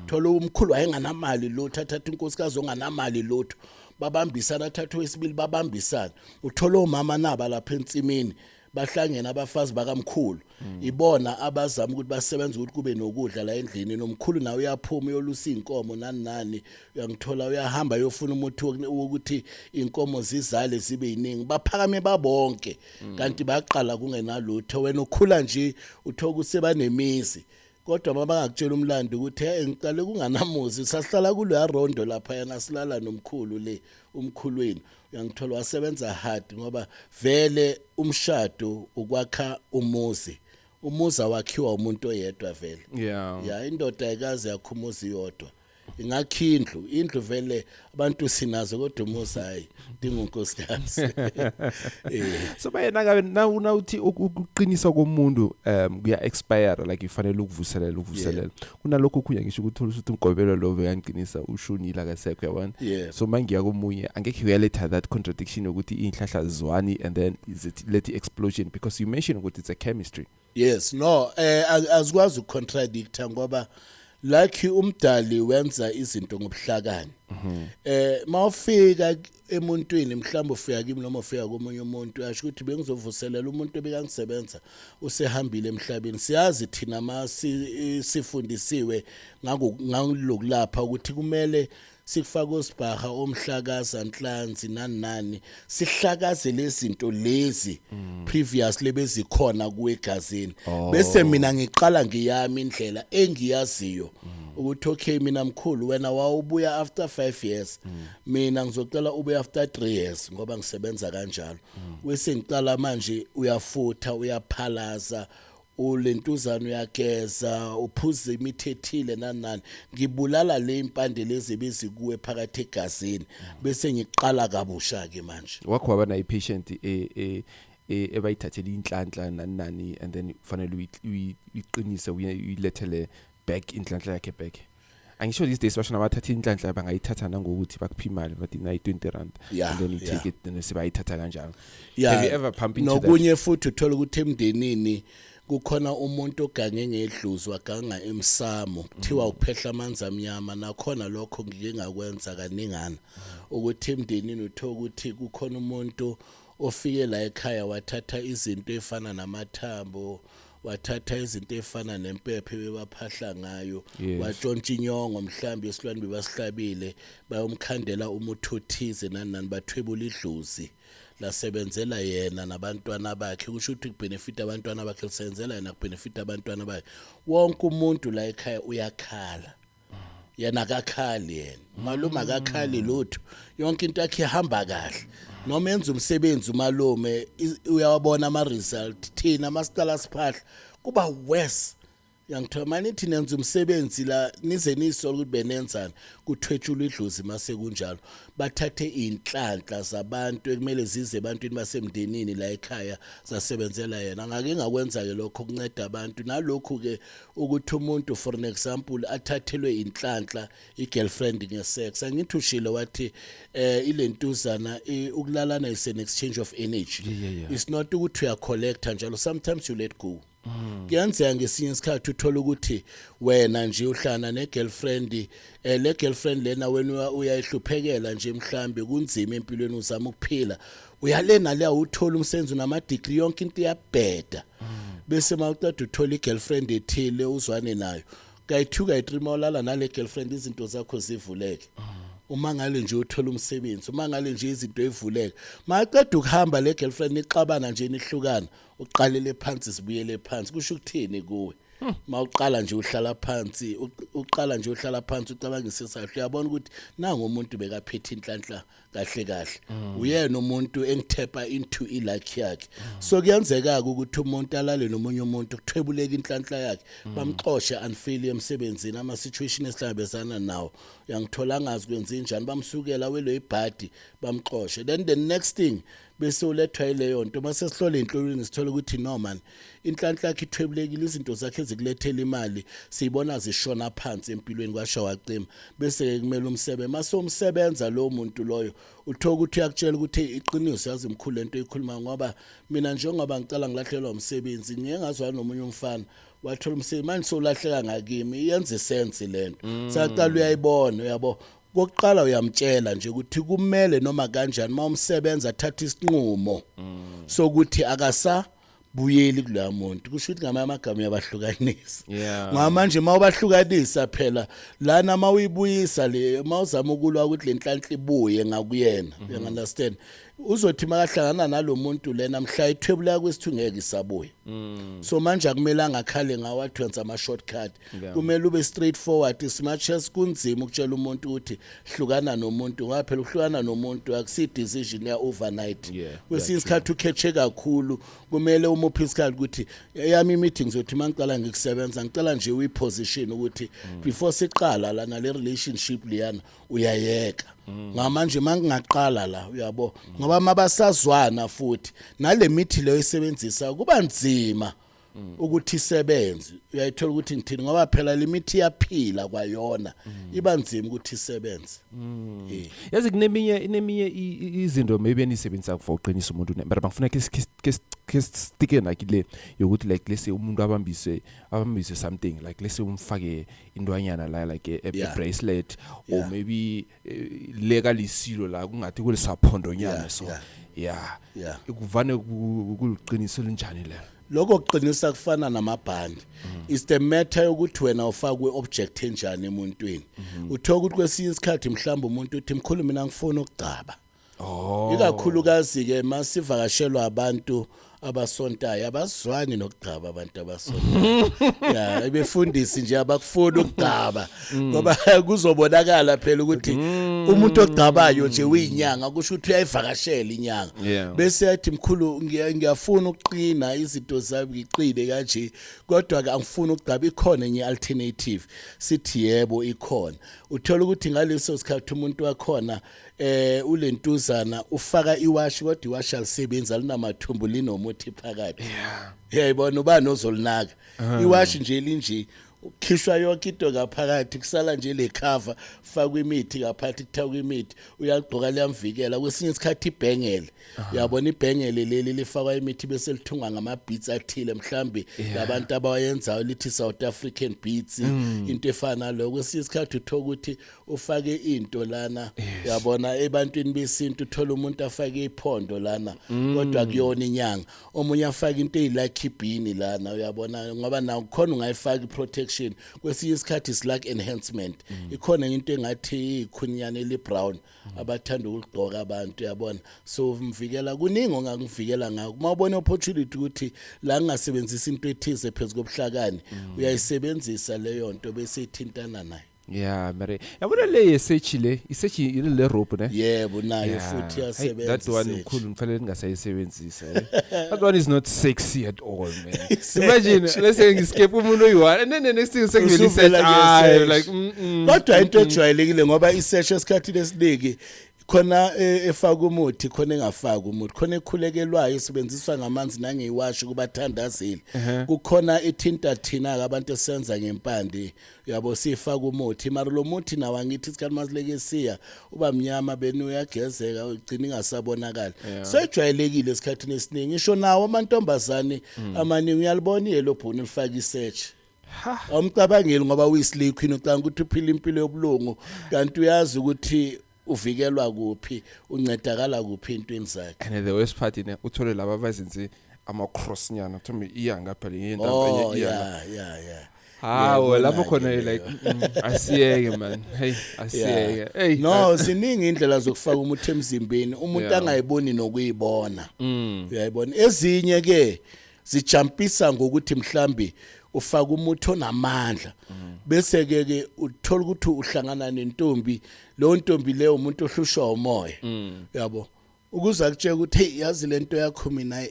Thola umkhulu wayenganamali lutho, athatha inkosikazi onganamali lutho, babambisana, athatha owesibili, babambisana. Uthola omama naba lapha ensimini bahlangene, abafazi bakamkhulu ibona abazama ukuthi basebenze ukuthi kube nokudla la endlini, nomkhulu nawe uyaphuma uyolusa inkomo nani nani, uyangithola, uyahamba uyofuna umuthi wokuthi inkomo zizale zibe yiningi, baphakame babonke. Kanti baqala kungenalutho. Wena ukhula nje uthola ukuthi sebanemizi, kodwa uma bangakutshela umlando ukuthi hey, ngiqale kunganamuzi, sasihlala kuloya rondo lapha, yana silala nomkhulu le umkhulwini, uyangithola, wasebenza hard, ngoba vele umshado ukwakha umuzi, umuzi awakhiwa umuntu oyedwa vele. Ya, indoda ayikaze yakha umuzi yodwa, ingakha indlu, indlu vele abantu sinazo, kodwa umuzi hayi, dinga unkosikazi. So bayena kabe nawuthi ukuqinisa komuntu kuya expire, like ifanele ukuvuselela, ukuvuselela kunalokho kuya ngisho ukuthi uthola ukuthi umgobelo lo beyangiqinisa ushonile, akasekho, yabona? So mangiya komunye angekhe uyaletha that contradiction yokuthi inhlahla zizwani and then is it let the explosion, because you mentioned ukuthi it's a chemistry. Yes, no, azikwazi ukucontradicta, ngoba like umdali wenza izinto ngobuhlakani. Mawufika emuntwini, mhlawumbe ufika kimi noma ufika komunye umuntu, uyasho ukuthi bengizovuselela umuntu obekangisebenza, usehambile emhlabeni. Siyazi thina sifundisiwe ngako ngalokulapha ukuthi kumele sikufake osibhaha, omhlakaza nhlanzi, nani nani, sihlakaze lezi zinto lezi previously bezikhona kuwe egazini, bese mina ngiqala ngiyami indlela engiyaziyo ukuthi okay, mina mkhulu, wena wawubuya after 5 years, mina ngizocela ubuye after 3 years, ngoba ngisebenza kanjalo. Bese ngiqala manje, uyafutha, uyaphalaza, ulentuzana, uyageza, uphuza imithi ethile, nani nani, ngibulala le impande lezi bezikuwe phakathi egazini, bese ngiqala kabusha ke manje. Wakho waba nayo i-patient ebayithathela inhlanhla, nani nani, and then kufanele uyiqinise, uyilethele back inhlanhla yakhe back? Angisho these days bashona bathatha inhlanhla, bangayithatha nangokuthi bakuphi imali, bathi nayi R20 and then you take it, then sebayithatha kanjalo. Have you ever pump into that? Nokunye futhi uthola ukuthi emndenini kukhona umuntu ogange ngedlozi, waganga emsamo, kuthiwa uphehla amanzi amnyama. Nakhona lokho ngike ngakwenza kaningana, ukuthi emndenini uthola ukuthi kukhona umuntu ofike la ekhaya wathatha izinto ezifana namathambo, wathatha izinto ezifana nempepho bebaphahla ngayo, watshontsha inyongo mhlawumbe esilwane bebasihlabile, bayomkhandela umuthi othize, nani nani, bathwebula idlozi lasebenzela yena nabantwana bakhe. Kusho ukuthi kubenefit abantwana bakhe, lisebenzela yena, kubenefit abantwana bakhe. Wonke umuntu la ekhaya uyakhala, yena akakhali, yena malume akakhali lutho, yonke into yakhe ihamba kahle. Noma enza umsebenzi umalume, uyawabona ama result. Thina masiqala siphahla kuba worse, yangithola. Manithi nenza umsebenzi la, nize nisole ukuthi benenzani, kuthwetshulwa idlozi. Mase kunjalo bathathe inhlanhla zabantu ekumele zize ebantwini basemndenini la ekhaya, zasebenzela yena. Ngake ngakwenza ke lokho kunceda abantu nalokhu ke, ukuthi umuntu, for an example, athathelwe inhlanhla i-girlfriend ngesex. Angithi ushilo wathi ilentuzana ukulalana is an exchange of energy. It's not ukuthi uyacollecta njalo, sometimes you let go. Kuyenzeka ngesinye isikhathi uthola ukuthi wena nje uhlana ne-girlfriend, le girlfriend lena wena uyayihluphekela nje, mhlambe kunzima empilweni, uzama ukuphila, uyale nale, uthola umsebenzi, unama degree, yonke into iyabheda. Bese mawuqeda uthola i-girlfriend ethile, uzwane nayo kayi-2, kayi-3, mawulala nale girlfriend izinto zakho zivuleke. Uma ngale nje uthola umsebenzi, uma ngale nje izinto evuleke, maqeda ukuhamba le girlfriend, nixabana nje, nihlukana, uqalele phansi, sibuyele phansi. Kusho ukuthini kuwe? Mawuqala nje uhlala phansi, uqala nje uhlala phansi ucabangisisa kahle, uyabona ukuthi nangu umuntu bekaphethe inhlanhla kahle kahle, uyena umuntu engithepa into iluck yakhe. So kuyenzeka ukuthi umuntu alale nomunye umuntu, kuthwebuleka inhlanhla yakhe, bamxoshe unfairly emsebenzini, ama situation esihlangabezana nawo, uyangithola, angazi kwenza njani, bamsukela welo ibhadi, bamxoshe. Then the next thing bese ulethwa ileyo nto. Mase sihlola inhlolweni, sithola ukuthi no man, inhlanhla yakhe ithwebulekile, izinto zakhe ezikulethela imali siyibona zishona phansi empilweni, kwasha wacima. Bese ke kumele umsebe, mase umsebenza lo muntu loyo, uthola ukuthi uyakutshela ukuthi iqiniso, yazi mkhulu, lento eyikhuluma, ngoba mina njengoba ngicala ngilahlelwa umsebenzi, ngiye ngazwana nomunye umfana, wathola umsebenzi, manje sowulahleka ngakimi. Iyenza isense lento, saqala uyayibona, uyabo. Kokuqala uyamtshela nje ukuthi kumele noma kanjani mawumsebenza athathe isinqumo sokuthi akasa buyeli kuloya muntu. Kusho ukuthi ngamanye amagama uyabahlukanisa. Ngoba manje mawubahlukanisa phela lana, mawuyibuyisa le, mawuzama ukulwa ukuthi le nhlanhla ibuye ngakuyena, you understand, uzothi makahlangana nalomuntu lena mhla ithwebula kwesithu ngeke isabuye. So manje akumele angakhale ngawo athi wenza ama shortcut. Kumele ube straightforward as much as kunzima ukutshela umuntu ukuthi hlukana nomuntu, ngoba phela ukuhlukana nomuntu akusi decision ya overnight. Kwesinye isikhathi ukhethe kakhulu, kumele umuphe isikhathi ukuthi eyami meeting zothi mangicala ngikusebenza, ngicela nje uyiposition ukuthi before siqala lana le relationship liyana uyayeka. Ngamanje mangingaqala la, uyabo, ngoba mabasazwana futhi nale mithi leyo isebenzisa kuba nzima ukuthi isebenze. Uyayithola ukuthi ngithini? Ngoba phela le mithi iyaphila kwayona, iba nzima ukuthi isebenze. Yazi kuneminye ineminye izinto maybe enisebenzisa for uqinisa umuntu ne, but bangifuna ke stike like le yokuthi like lese umuntu abambise something, like lese umfake intwanyana la, like a bracelet or maybe leka lisilo la kungathi kulisaphondonyana. So yeah, kuvane kuliqiniso elinjani lelo? Lokho kuqinisa kufana namabhandi, is the matter yokuthi wena ufakwe object enjani emuntwini. Uthola ukuthi kwesinye isikhathi mhlawumbe umuntu uthi, "Mkhulu, mina ngifuna ukugcaba." Ikakhulukazi ke masivakashelwa abantu abasontayo, abazwani nokugcaba abantu abasontayo, ya, ebefundisi nje abakufuni ukugcaba, ngoba kuzobonakala phela ukuthi umuntu ogcabayo nje uyinyanga, kusho ukuthi uyayivakashela inyanga. Bese yathi, "Mkhulu, ngiyafuna ukuqina izinto zami, ngiqine kanje, kodwa ke angifuni ukugcaba, ikhona enye alternative?" Sithi yebo, ikhona. Uthola ukuthi ngaleso sikhathi umuntu wakhona ulentuzana ufaka iwashi, kodwa iwashi alisebenzi, alinamathumbu, linomuthi phakathi. Uyayibona, ubani ozolinaka iwashi nje linje? Ukhishwa yonke into ngaphakathi, kusala nje le cover, fakwa imithi ngaphakathi, kuthakwa imithi, uyagqoka, liyamvikela. Kwesinye isikhathi ibhengele, uyabona, ibhengele leli lifakwa imithi bese lithungwa ngama-beads athile, mhlambi labantu abawayenzayo lithi South African beads, into efana naloyo. Kwesinye isikhathi uthola ukuthi ufake into lana, uyabona, ebantwini besintu uthola umuntu afake iphondo lana, kodwa kuyona inyanga. Omunye afake into eyilucky bean lana, uyabona, ngoba nawo khona ungayifaka i-protection. Kwesinye isikhathi is like enhancement, ikhona into engathi ikhunyana eli brown abathanda ukuligqoka abantu, uyabona. So mvikela kuningi ongakuvikela ngakho. Uma ubona opportunity ukuthi la ngingasebenzisa into ethize phezu kobuhlakani, uyayisebenzisa leyo nto bese ithintana nayo. Yeah, mare yabona le yesechi, le isechi ile le rope ne. Yebo, nayo futhi Hey, iyasebenza that one, isearch. mkhulu, ngifanele ningasayisebenzisa, eh. That one is not sexy at all, man. Imagine, let's say ngiscape umuntu oyi-one and then the next thing sekuvele isearch. Usuvela Ah, nge-search. like Kodwa into ejwayelekile, ngoba isesho esikhathini esiningi khona efaka umuthi, khona engafaki umuthi, khona ekhulekelwayo isebenziswa ngamanzi nangeyiwashi kubathandazile, kukhona ithinta thina ke abantu esenza ngempande, uyabo, sifaka umuthi. Mara lo muthi nawo angithi isikhathi masileke siya uba mnyama, beni uyagezeka, ugcina ingasabonakali. So ejwayelekile esikhathini esiningi, ngisho nawo amantombazane amaningi uyalibona iyellow bone lifaka isearch. Awumcabangeli ngoba uyislay queen, ucabanga ukuthi uphila impilo yobulungu, kanti uyazi ukuthi uvikelwa kuphi, uncedakala kuphi entweni zakhe. And the worst part ine uthole laba abazenze ama-cross nyana, kuthiwa iya ngapha le intambo, enye iya ngapha. Yeah. Hawo, Ngiyabona lapho khona ke like leyo. Asiyeke man, hey, asiyeke, hey. No, ziningi indlela zokufaka umuthi emzimbeni umuntu angayiboni nokuyibona. Uyayibona, ezinye ke zijampisa ngokuthi mhlambi Ufaka umuthi onamandla, bese ke ke uthola ukuthi uhlangana nentombi, leyo ntombi leyo umuntu ohlushwa umoya, yabo, ukuze akutshela ukuthi, "Hey, yazi lento yakho mina,"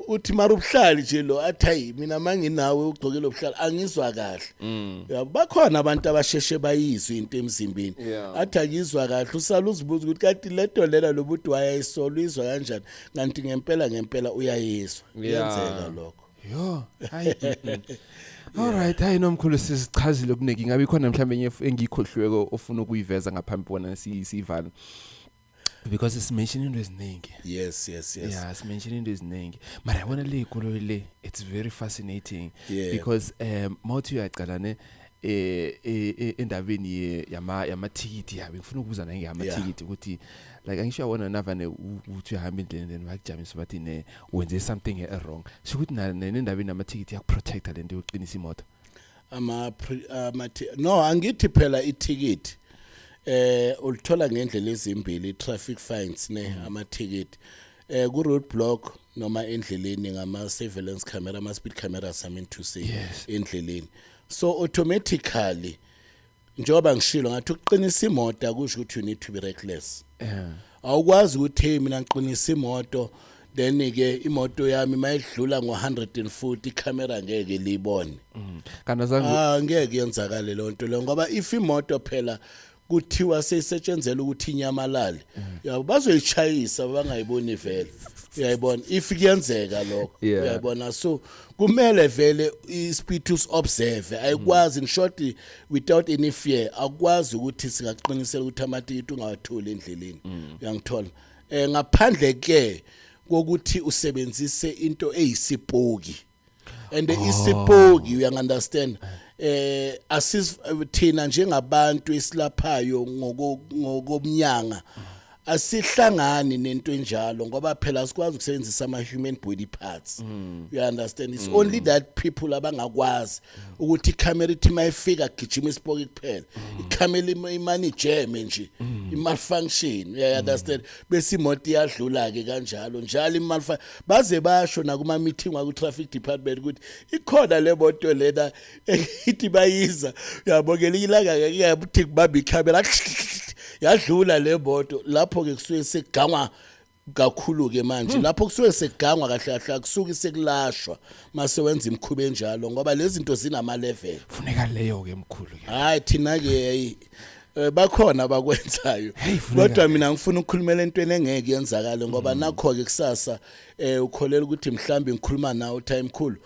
uthi mara ubuhlali nje lo, athi, "Hey, mina manginawe ugcoke lo buhlali angizwa kahle." Yabo, bakhona abantu abasheshe bayizwe into emzimbeni. Athi akizwa kahle, usala uzibuza ukuthi kanti lento lena lo muntu wayayisola, uyizwa kanjani, kanti ngempela ngempela uyayizwa. Kuyenzeka lokho. Yo, hayi. All right, hayi nomkhulu, sizichazile okuningi. Ngabe ikhona mhlawumbe enye engikhohliweko ofuna ukuyiveza ngaphambi bona sivala? Because simention into eziningi. Yes. Yeah, simention into eziningi. Mara yabona le ikoloyi le, it's very fascinating because mawuthi uyacala ne endabeni yamathikithi yabe ngifuna ukubuza naye ngamathikithi ukuthi like angisho yabona navane uthi uyahamba endleleni, then bakujamisa, bathi ne wenze something e wrong, sho ukuthi nendabeni yamathikithi yakuprotecta lento yokuqinisa imoto. Ama no, angithi phela ithikithi ulithola ngendlela ezimbili, traffic fines ne amathikithi ku road block noma endleleni ngama surveillance camera, ama speed cameras, I mean to say, endleleni. So automatically, njengoba ngishilo ngathi ukuqinisa imoto akusho ukuthi you need to be reckless. Awukwazi ukuthi, "Hey, mina ngiqinisa imoto, then ke imoto yami mayidlula ngo140 icamera ngeke liyibone." Kanti azange Ah, ngeke yenzakale leyo nto leyo, ngoba if imoto phela kuthiwa seyisetshenzela ukuthi inyamalale, yabo, bazoyishayisa bangayiboni vele, uyayibona, if kuyenzeka lokho. Uyayibona, so kumele vele ispeed observe, ayikwazi, in short, without any fear, akwazi ukuthi singaqinisela ukuthi amatikiti ungawatholi endleleni, uyangithola, ngaphandle ke kokuthi usebenzise into eyisipoki, and isipoki, you understand, asis thina njengabantu esilaphayo ngokomnyanga asihlangani nento enjalo, ngoba phela asikwazi ukusebenzisa ama human body parts, you understand? It's only that people abangakwazi ukuthi icamera ithi mayifika gijima isipoki kuphela, icamera imani jam nje, imalfunction, you understand, bese imoto iyadlula ke kanjalo njalo imalfunction. Baze basho nakuma meeting waku traffic department ukuthi ikhona le moto lena ithi bayiza, uyabo, ngelinye ilanga ke kuthi kubamba icamera yadlula le moto. Lapho ke kusuke segangwa kakhulu ke manje, lapho kusuke segangwa kahle kahle, akusuki sekulashwa mase wenza imikhuba enjalo, ngoba lezi zinto zinama level. Funeka leyo ke mkhulu ke. Hayi, thina ke hey, bakhona abakwenzayo. Hey, funeka. Kodwa mina ngifuna ukukhulumela entweni engeke yenzakale, ngoba nakho ke kusasa ukholela ukuthi mhlambi ngikhuluma nawe time khulu,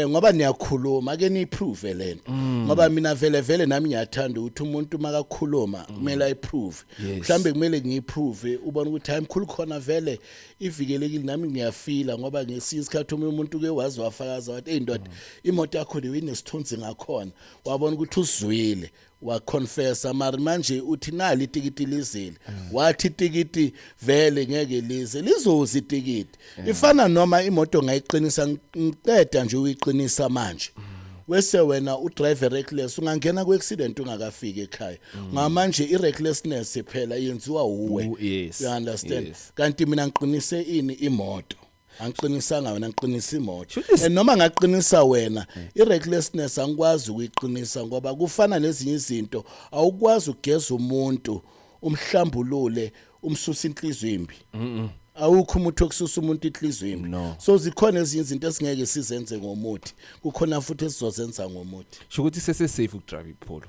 ngoba niyakhuluma ake niyiprove lento, ngoba mina vele vele nami ngiyathanda ukuthi umuntu makakhuluma kumele ayiprove. Mhlambe kumele ngiyiprove, ubone ukuthi hayi mkhulu, khona vele ivikelekile, nami ngiyafila, ngoba ngesinye isikhathi omunye umuntu ke wazi wafakaza wathi, "Hey ndoda, imoto yakho le inesithunzi ngakhona." Wabona ukuthi uzwile, waconfessa, mara manje uthi nali itikiti lizile, wathi itikiti vele ngeke lize, lizoza itikiti. Ifana noma imoto ngayiqinisa, ngiqeda nje uyiqinisa manje, wese wena udrive reckless, ungangena ku-accident ungakafiki ekhaya. Ngamanje i-recklessness phela yenziwa uwe. Yes. You understand? Yes. Kanti mina ngiqinise ini? Imoto. Angiqinisanga wena, ngiqinisa imoto. Shuthi And noma ngaqinisa wena, i-recklessness angikwazi ukuyiqinisa, ngoba kufana nezinye izinto, awukwazi ukugeza umuntu, umhlambulule, umsusa inhliziyo imbi. Awukho umuthi wokususa umuntu inhliziyo imbi. No. So zikhona ezinye izinto esingeke sizenze ngomuthi, kukhona futhi esizozenza ngomuthi. Sho ukuthi sese safe ukudrive iPolo?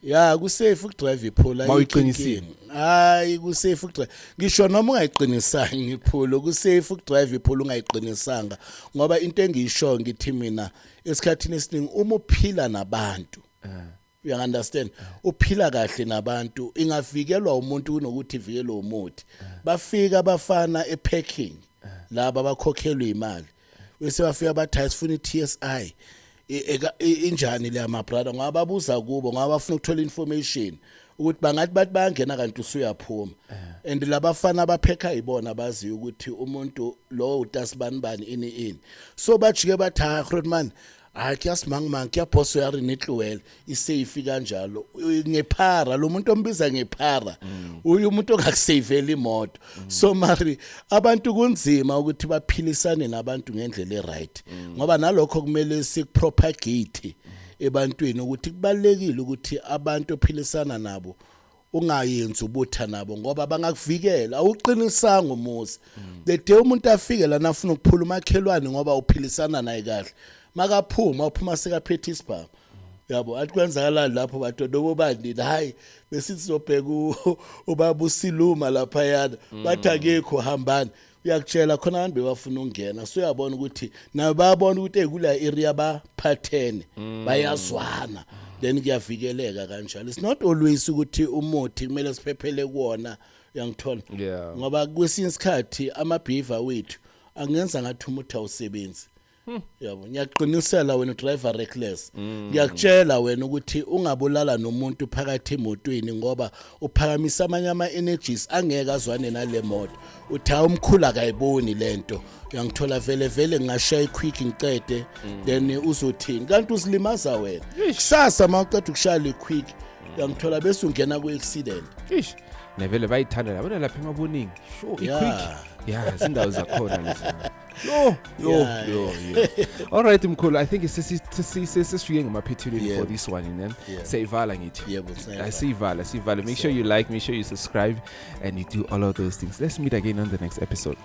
Ya, kusafe ukudrive iPolo. Mawuyiqinisile. Hayi, kusafe ukudrive ngisho noma ungayiqinisanga iPolo, kusafe ukudrive iPolo ungayiqinisanga, ngoba into engiyisho ngithi mina esikhathini esiningi uma uphila nabantu, you understand, uphila kahle nabantu, ingavikelwa umuntu kunokuthi ivikelwe umuthi. Bafika abafana epacking laba abakhokhelwa imali, bese bafika bathi, "Hayi, sifuna i-TSI." Injani le ama brother? Ngoba babuza kubo ngoba bafuna ukuthola information ukuthi bangathi bathi bayangena kanti usuyaphuma, and labafana abaphekha yibona baziyo ukuthi umuntu lo utasibani bani ini ini. So bajike bathi, "Hayi Grootman." Hayi, kuyasimangimanga, kuyaphoso ya re ne tlohele e safe kanjalo. Ngephara lo muntu ombiza ngephara, uyu umuntu ongakusavela imoto. So mari abantu kunzima ukuthi baphilisane nabantu ngendlela e-right, ngoba nalokho kumele sikupropagate ebantwini ukuthi kubalekile ukuthi abantu ophilisana nabo ungayenzi ubutha nabo, ngoba bangakuvikela. Awuqinisanga umuzi, the day umuntu afike lana afuna ukuphula umakhelwane ngoba uphilisana naye kahle, makaphuma uphuma sekaphethe isibhamu, yabo. Athi kwenzakalani lapho badoda bobani? Hayi, besithi sizobheka ubaba uSiluma laphayana, bathi akekho, hambani. Uyakutshela khona abantu bebafuna ukungena, so uyabona ukuthi nabo bayabona ukuthi kula area baphathene, bayazwana, then kuyavikeleka kanjalo. It's not always ukuthi umuthi kumele siphephele kuwona, uyangithola? Yeah. Ngoba kwesinye isikhathi ama-behavior wethu angenza ngathi umuthi awusebenzi, yabo. Ngiyaqinisela wena driver reckless, ngiyakutshela wena ukuthi ungabulala nomuntu phakathi emotweni, ngoba uphakamisa amanye ama-energies angeke azwane nale moto. Uthi hayi, umkhulu akayiboni lento, uyangithola? Vele vele ngingashaya i-quick ngicede, then uzothini? Kanti uzilimaza wena. Kusasa uma uqeda ukushaya le quick, uyangithola, bese ungena ku-accident. Ish, nevele bayithanda labona lapha emaboningi, sure, i-quick. Yeah, zindawo zakhona lezi. Yo yo. Yo yo, all right mkhulu, I think sesifike ngemaphethelweni for this one, ne? Siyayivala ngithi. Yebo, siyayivala. Siyivala, siyivala. Make sure you like, make sure you subscribe and you do all of those things. Let's meet again on the next episode.